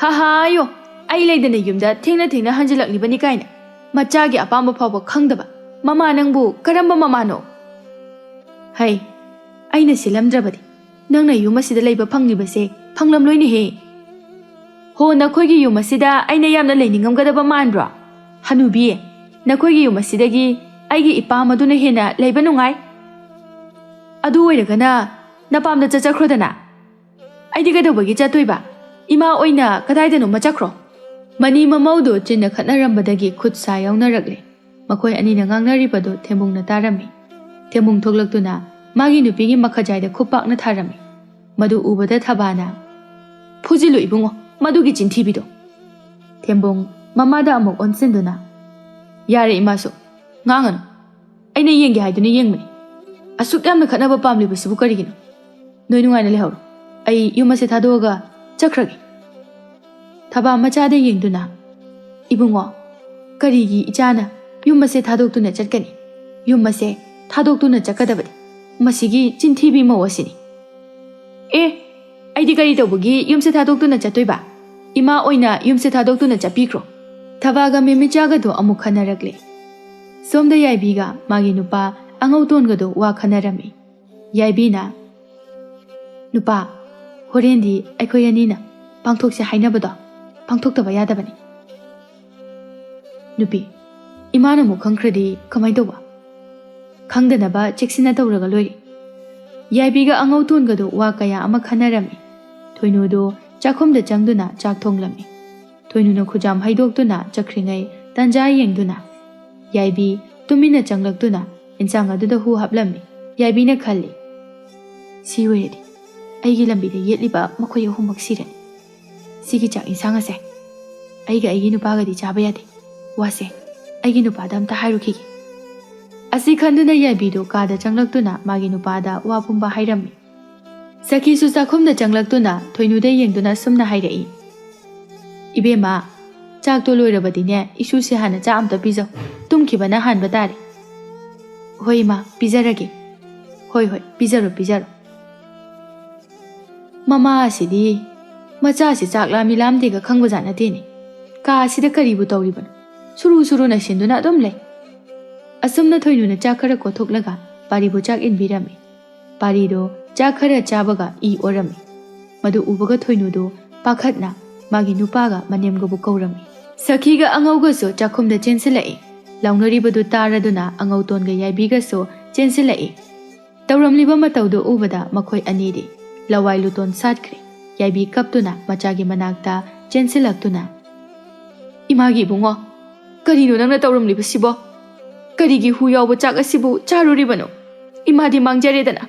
ꯍꯥ ꯍꯥ, ꯑꯌꯣ, ꯑꯩ ꯂꯩꯗꯅ ꯌꯨꯝꯗ ꯊꯦꯡꯅ ꯊꯦꯡꯅ ꯍꯟꯖꯤꯜꯂꯛꯂꯤꯕꯅꯤ ꯀꯥꯏꯅ꯫ ꯃꯆꯥꯒꯤ ꯑꯄꯥꯝꯕ ꯐꯥꯎꯕ ꯈꯪꯗꯕ ꯃꯃꯥ ꯅꯪꯕꯨ ꯀꯔꯝꯕ ꯃꯃꯥꯅꯣ? ꯍꯩ, ꯑꯩꯅ ꯁꯤꯜꯂꯝꯗ꯭ꯔꯕꯗꯤ ꯅꯪꯅ ꯌꯨꯝ ꯑꯁꯤꯗ ꯂꯩꯕ ꯐꯪꯂꯤꯕꯁꯦ ꯐꯪꯂꯝꯂꯣꯏꯅꯦꯍꯦ꯫ ꯍꯣ, ꯅꯈꯣꯏꯒꯤ ꯌꯨꯝ ꯑꯁꯤꯗ ꯑꯩꯅ ꯌꯥꯝꯅ ꯂꯩꯅꯤꯡꯉꯝꯒꯗꯕ ꯃꯥꯟꯕ꯭ꯔꯣ? ꯍꯅꯨꯕꯤ, ꯅꯈꯣꯏꯒꯤ ꯌꯨꯝ ꯑꯁꯤꯗꯒꯤ ꯑꯩꯒꯤ ꯏꯄꯥꯝ ꯑꯗꯨꯅ ꯍꯦꯟꯅ ꯂꯩꯕ ꯅꯨꯡꯉꯥꯏ꯫ ꯑꯗꯨ ꯑꯣꯏꯔꯒꯅ ꯅꯄꯥꯝꯗ ꯆꯠꯆꯈ꯭ꯔꯣꯗꯅ꯫ ꯑꯩꯗꯤ ꯀꯩꯗꯧꯕꯒꯤ ꯆꯠꯇꯣꯏꯕ? ꯏꯃꯥ ꯑꯣꯏꯅ ꯀꯗꯥꯏꯗꯅꯣꯃ ꯆꯠꯈ꯭ꯔꯣ꯫ ꯃꯅꯤ ꯃꯃꯧꯗꯨ ꯆꯤꯟꯅ ꯈꯠꯅꯔꯝꯕꯗꯒꯤ ꯈꯨꯠ ꯁꯥ ꯌꯥꯎꯅꯔꯛꯂꯦ꯫ ꯃꯈꯣꯏ ꯑꯅꯤꯅ ꯉꯥꯡꯅꯔꯤꯕꯗꯨ ꯊꯦꯝꯕꯨꯡꯅ ꯇꯥꯔꯝꯃꯤ꯫ ꯊꯦꯝꯕꯨꯡ ꯊꯣꯛꯂꯛꯇꯨꯅ ꯃꯥꯒꯤ ꯅꯨꯄꯤꯒꯤ ꯃꯈꯖꯥꯏꯗ ꯈꯨꯞ ꯄꯥꯛꯅ ꯊꯥꯔꯝꯃꯤ꯫ ꯃꯗꯨ ꯎꯕꯗ ꯊꯕꯥꯅ, "ꯐꯨꯖꯤꯜꯂꯨ ꯏꯕꯨꯡꯉꯣ, ꯃꯗꯨꯒꯤ ꯆꯤꯟꯊꯤꯕꯤꯗꯣ!" ꯊꯦꯝꯕꯨꯡ ꯃꯃꯥꯗ ꯑꯃꯨꯛ ꯑꯣꯟꯁꯤꯟꯗꯨꯅ, "ꯌꯥꯔꯦ ꯏꯃꯥꯁꯨ, ꯉꯥꯡꯉꯅꯨ꯫ ꯑꯩꯅ ꯌꯦꯡꯒꯦ ꯍꯥꯏꯗꯨꯅ ꯌꯦꯡꯕꯅꯤ꯫ ꯑꯁꯨꯛ ꯌꯥꯝꯅ ꯈꯠꯅꯕ ꯄꯥꯝꯂꯤꯕꯁꯤꯕꯨ ꯀꯔꯤꯒꯤꯅꯣ? ꯅꯣꯏ ꯅꯨꯡꯉꯥꯏꯅ ꯂꯩꯍꯧꯔꯣ꯫ ꯑꯩ ꯌꯨꯝ ꯑꯁꯦ ꯊꯥꯗꯣꯛꯑꯒ ꯆꯠꯈ꯭ꯔꯒꯦ꯫" ꯊꯕꯥ ꯃꯆꯥꯗ ꯌꯦꯡꯗꯨꯅ, "ꯏꯕꯨꯡꯉꯣ, ꯀꯔꯤꯒꯤ ꯏꯆꯥꯅ ꯌꯨꯝ ꯑꯁꯦ ꯊꯥꯗꯣꯛꯇꯨꯅ ꯆꯠꯀꯅꯤ? ꯌꯨꯝ ꯑꯁꯦ ꯊꯥꯗꯣꯛꯇꯨꯅ ꯆꯠꯀꯗꯕꯅꯤ꯫ ꯃꯁꯤꯒꯤ ꯆꯤꯟꯊꯤꯕꯤ ꯃꯧ ꯑꯁꯤꯅꯤ꯫" "ꯑꯦ, ꯑꯩꯗꯤ ꯀꯔꯤ ꯇꯧꯕꯒꯤ ꯌꯨꯝꯁꯦ ꯊꯥꯗꯣꯛꯇꯨꯅ ꯆꯠꯇꯣꯏꯕ? ꯏꯃꯥ ꯑꯣꯏꯅ ꯌꯨꯝꯁꯦ ꯊꯥꯗꯣꯛꯇꯨꯅ ꯆꯠꯄꯤꯈ꯭ꯔꯣ꯫" ꯊꯕꯥꯒ ꯃꯦꯃꯤꯆꯥꯒꯗꯣ ꯑꯃꯨꯛ ꯈꯟꯅꯔꯛꯂꯦ꯫ ꯁꯣꯝꯗ ꯌꯥꯏꯕꯤꯒ ꯃꯥꯒꯤ ꯅꯨꯄꯥ ꯑꯉꯧꯇꯣꯟꯒꯗꯣ ꯋꯥ ꯈꯟꯅꯔꯝꯃꯤ꯫ ꯌꯥꯏꯕꯤꯅ, "ꯅꯨꯄꯥ, ꯍꯣꯔꯦꯟꯗꯤ ꯑꯩꯈꯣꯏ ꯑꯅꯤꯅ ꯄꯥꯡꯊꯣꯛꯁꯦ ꯍꯥꯏꯅꯕꯗꯣ ꯄꯥꯡꯊꯣꯛꯇꯕ ꯌꯥꯗꯕꯅꯤ꯫" "ꯅꯨꯄꯤ, ꯏꯃꯥꯅ ꯑꯃꯨꯛ ꯈꯪꯈ꯭ꯔꯗꯤ ꯀꯃꯥꯏ ꯇꯧꯕ?" "ꯈꯪꯗꯅꯕ ꯆꯦꯛꯁꯤꯟꯅ ꯇꯧꯔꯒ ꯂꯣꯏꯔꯦ꯫" ꯌꯥꯏꯕꯤꯒ ꯑꯉꯧꯇꯣꯟꯒꯗꯣ ꯋꯥ ꯀꯌꯥ ꯑꯃ ꯈꯟꯅꯔꯝꯃꯤ꯫ ꯊꯣꯏꯅꯨꯗꯣ ꯆꯥꯛꯈꯨꯝꯗ ꯆꯪꯗꯨꯅ ꯆꯥꯛ ꯊꯣꯡꯂꯝꯃꯤ꯫ ꯊꯣꯏꯅꯨꯅ ꯈꯨꯖꯥꯝ ꯍꯩꯗꯣꯛꯇꯨꯅ ꯆꯠꯈ꯭ꯔꯤꯉꯩ ꯇꯟꯖꯥ ꯌꯦꯡꯗꯨꯅ ꯌꯥꯏꯕꯤ ꯇꯨꯃꯤꯟꯅ ꯆꯪꯂꯛꯇꯨꯅ ꯏꯟꯁꯥꯡ ꯑꯗꯨꯗ ꯍꯨ ꯍꯥꯞꯂꯝꯃꯤ꯫ ꯌꯥꯏꯕꯤꯅ ꯈꯜꯂꯤ, "ꯁꯤ ꯑꯣꯏꯔꯗꯤ ꯑꯩꯒꯤ ꯂꯝꯕꯤꯗ ꯌꯦꯠꯂꯤꯕ ꯃꯈꯣꯏ ꯑꯍꯨꯝꯃꯛ ꯁꯤꯔꯅꯤ꯫ ꯁꯤꯒꯤ ꯆꯥꯛ ꯏꯟꯁꯥꯡ ꯑꯁꯦ ꯑꯩꯒ ꯑꯩꯒꯤ ꯅꯨꯄꯥꯒꯗꯤ ꯆꯥꯕ ꯌꯥꯗꯦ꯫ ꯋꯥꯁꯦ ꯑꯩꯒꯤ ꯅꯨꯄꯥꯗ ꯑꯝꯇ ꯍꯥꯏꯔꯨꯈꯤꯒꯦ꯫" ꯑꯁꯤ ꯈꯟꯗꯨꯅ ꯌꯥꯏꯕꯤꯗꯨ ꯀꯥꯗ ꯆꯪꯂꯛꯇꯨꯅ ꯃꯥꯒꯤ ꯅꯨꯄꯥꯗ ꯋꯥ ꯄꯨꯝꯕ ꯍꯥꯏꯔꯝꯃꯤ꯫ ꯁꯈꯤꯁꯨ ꯆꯥꯛꯈꯨꯝꯗ ꯆꯪꯂꯛꯇꯨꯅ ꯊꯣꯏꯅꯨꯗ ꯌꯦꯡꯗꯨꯅ ꯁꯨꯝꯅ ꯍꯥꯏꯔꯛꯏ, "ꯏꯕꯦꯝꯃ, ꯆꯥꯛꯇꯣ ꯂꯣꯏꯔꯕꯗꯤꯅꯦ, ꯏꯁꯨꯁꯦ ꯍꯥꯟꯅ ꯆꯥꯛ ꯑꯝꯇ ꯄꯤꯖꯧ꯫ ꯇꯨꯝꯈꯤꯕꯅ ꯍꯥꯟꯕ ꯇꯥꯔꯦ꯫ ꯍꯣꯏ ꯏꯃꯥ, ꯄꯤꯖꯔꯒꯦ꯫ ꯍꯣꯏ, ꯍꯣꯏ, ꯄꯤꯖꯔꯣ, ꯄꯤꯖꯔꯣ꯫ ꯃꯃꯥ ꯑꯁꯤꯗꯤ ꯃꯆꯥꯁꯤ ꯆꯥꯛ ꯂꯥꯝꯃꯤ ꯂꯥꯝꯗꯦꯒ ꯈꯪꯕꯖꯥꯠ ꯅꯠꯇꯦꯅꯦ꯫ ꯀꯥ ꯑꯁꯤꯗ ꯀꯔꯤꯕꯨ ꯇꯧꯔꯤꯕꯅꯣ? ꯁꯨꯔꯨ ꯁꯨꯔꯨ ꯅꯩꯁꯤꯟꯗꯨꯅ ꯑꯗꯨꯝ ꯂꯩ꯫ ꯑꯁꯨꯝꯅ ꯊꯣꯏꯅꯨꯅ ꯆꯥꯛ ꯈꯔ ꯀꯣꯊꯣꯛꯂꯒ ꯄꯥꯔꯤꯕꯨ ꯆꯥꯛ ꯏꯟꯕꯤꯔꯝꯃꯤ꯫ ꯄꯥꯔꯤꯗꯣ ꯆꯥꯛ ꯈꯔ ꯆꯥꯕꯒ ꯏ ꯑꯣꯔꯝꯃꯤ꯫ ꯃꯗꯨ ꯎꯕꯒ ꯊꯣꯏꯅꯨꯗꯣ ꯄꯥꯈꯠꯅ ꯃꯥꯒꯤ ꯅꯨꯄꯥꯒ ꯃꯅꯦꯝꯒꯕꯨ ꯀꯧꯔꯝꯃꯤ꯫ ꯁꯈꯤꯒ ꯑꯉꯧꯒꯁꯨ ꯆꯥꯛꯈꯨꯝꯗ ꯆꯦꯟꯁꯤꯜꯂꯛꯏ꯫ ꯂꯥꯎꯅꯔꯤꯕꯗꯨ ꯇꯥꯔꯗꯨꯅ ꯑꯉꯧꯇꯣꯟꯒ ꯌꯥꯏꯕꯤꯒꯁꯨ ꯆꯦꯟꯁꯤꯜꯂꯛꯏ꯫ ꯇꯧꯔꯝꯂꯤꯕ ꯃꯇꯧꯗꯨ ꯎꯕꯗ ꯃꯈꯣꯏ ꯑꯅꯤꯗꯤ ꯂꯋꯥꯏ ꯂꯨꯇꯣꯟ ꯁꯥꯠꯈ꯭ꯔꯦ꯫ ꯌꯥꯏꯕꯤ ꯀꯞꯇꯨꯅ ꯃꯆꯥꯒꯤ ꯃꯅꯥꯛꯇ ꯆꯦꯟꯁꯤꯜꯂꯛꯇꯨꯅ, "ꯏꯃꯥꯒꯤ ꯏꯕꯨꯡꯉꯣ, ꯀꯔꯤꯅꯣ ꯅꯪꯅ ꯇꯧꯔꯝꯂꯤꯕꯁꯤꯕꯣ? ꯀꯔꯤꯒꯤ ꯍꯨ ꯌꯥꯎꯕ ꯆꯥꯛ ꯑꯁꯤꯕꯨ ꯆꯥꯔꯨꯔꯤꯕꯅꯣ? ꯏꯃꯥꯗꯤ ꯃꯥꯡꯖꯔꯦꯗꯅ!"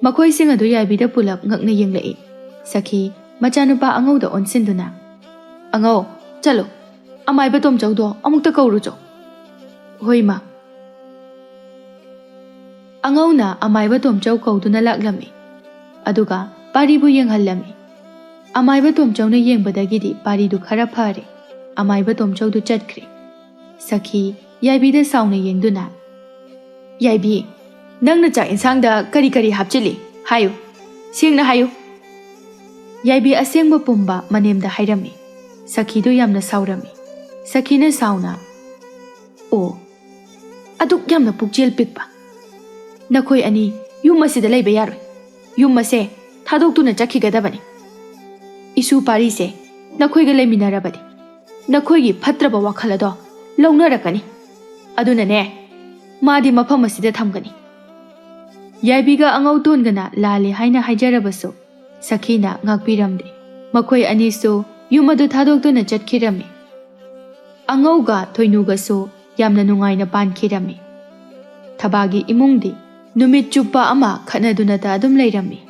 ꯃꯈꯣꯏꯁꯤꯡ ꯑꯗꯨ ꯌꯥꯏꯕꯤꯗ ꯄꯨꯂꯞ ꯉꯛꯅ ꯌꯦꯡꯂꯛꯏ꯫ ꯁꯈꯤ ꯃꯆꯥꯅꯨꯄꯥ ꯑꯉꯧꯗ ꯑꯣꯟꯁꯤꯟꯗꯨꯅ, "ꯑꯉꯧ, ꯆꯠꯂꯣ, ꯑꯃꯥꯏꯕ ꯇꯣꯝꯆꯧꯗꯣ ꯑꯃꯨꯛꯇ ꯀꯧꯔꯨꯆꯣ꯫" "ꯍꯣꯏ, ꯃꯥ꯫" ꯑꯉꯧꯅ ꯑꯃꯥꯏꯕ ꯇꯣꯝꯆꯧ ꯀꯧꯗꯨꯅ ꯂꯥꯛꯂꯝꯃꯤ꯫ ꯑꯗꯨꯒ ꯄꯥꯔꯤꯕꯨ ꯌꯦꯡꯍꯜꯂꯝꯃꯤ꯫ ꯑꯃꯥꯏꯕ ꯇꯣꯝꯆꯧꯅ ꯌꯦꯡꯕꯗꯒꯤꯗꯤ ꯄꯥꯔꯤꯗꯨ ꯈꯔ ꯐꯔꯦ꯫ ꯑꯃꯥꯏꯕ ꯇꯣꯝꯆꯧꯗꯨ ꯆꯠꯈ꯭ꯔꯦ꯫ ꯁꯈꯤ ꯌꯥꯏꯕꯤꯗ ꯁꯥꯎꯅ ꯌꯦꯡꯗꯨꯅ, "ꯌꯥꯏꯕꯤ, ꯅꯪꯅ ꯆꯥꯛ ꯏꯟꯁꯥꯡꯗ ꯀꯔꯤ ꯀꯔꯤ ꯍꯥꯞꯆꯤꯜꯂꯤ? ꯍꯥꯏꯌꯨ, ꯁꯦꯡꯅ ꯍꯥꯏꯌꯨ꯫" ꯌꯥꯏꯕꯤ ꯑꯁꯦꯡꯕ ꯄꯨꯝꯕ ꯃꯅꯦꯝꯗ ꯍꯥꯏꯔꯝꯃꯤ꯫ ꯁꯈꯤꯗꯨ ꯌꯥꯝꯅ ꯁꯥꯎꯔꯝꯃꯤ꯫ ꯁꯈꯤꯅ ꯁꯥꯎꯅ, "ꯑꯣ, ꯑꯗꯨꯛ ꯌꯥꯝꯅ ꯄꯨꯛꯆꯦꯜ ꯄꯤꯛꯄ꯫ ꯅꯈꯣꯏ ꯑꯅꯤ ꯌꯨꯝ ꯑꯁꯤꯗ ꯂꯩꯕ ꯌꯥꯔꯣꯏ꯫ ꯌꯨꯝ ꯑꯁꯦ ꯊꯥꯗꯣꯛꯇꯨꯅ ꯆꯠꯈꯤꯒꯗꯕꯅꯤ꯫ ꯏꯁꯨ ꯄꯥꯔꯤꯁꯦ ꯅꯈꯣꯏꯒ ꯂꯩꯃꯤꯟꯅꯔꯕꯗꯤ ꯅꯈꯣꯏꯒꯤ ꯐꯠꯇ꯭ꯔꯕ ꯋꯥꯈꯜ ꯑꯗꯣ ꯂꯧꯅꯔꯛꯀꯅꯤ꯫ ꯑꯗꯨꯅꯅꯦ, ꯃꯥꯗꯤ ꯃꯐꯝ ꯑꯁꯤꯗ ꯊꯝꯒꯅꯤ꯫" ꯌꯥꯏꯕꯤꯒ ꯑꯉꯧꯇꯣꯟꯒꯅ ꯂꯥꯜꯂꯦ ꯍꯥꯏꯅ ꯍꯥꯏꯖꯔꯕꯁꯨ, ꯁꯈꯤꯅ ꯉꯥꯛꯄꯤꯔꯝꯗꯦ꯫ ꯃꯈꯣꯏ ꯑꯅꯤꯁꯨ ꯌꯨꯝ ꯑꯗꯨ ꯊꯥꯗꯣꯛꯇꯨꯅ ꯆꯠꯈꯤꯔꯝꯃꯤ꯫ ꯑꯉꯧꯒ ꯊꯣꯏꯅꯨꯒꯁꯨ ꯌꯥꯝꯅ ꯅꯨꯡꯉꯥꯏꯅ ꯄꯥꯟꯈꯤꯔꯝꯃꯤ꯫ ꯊꯕꯥꯒꯤ ꯏꯃꯨꯡꯗꯤ ꯅꯨꯃꯤꯠ ꯆꯨꯞꯄ ꯑꯃ ꯈꯠꯅꯗꯨꯅꯇ ꯑꯗꯨꯝ ꯂꯩꯔꯝꯃꯤ꯫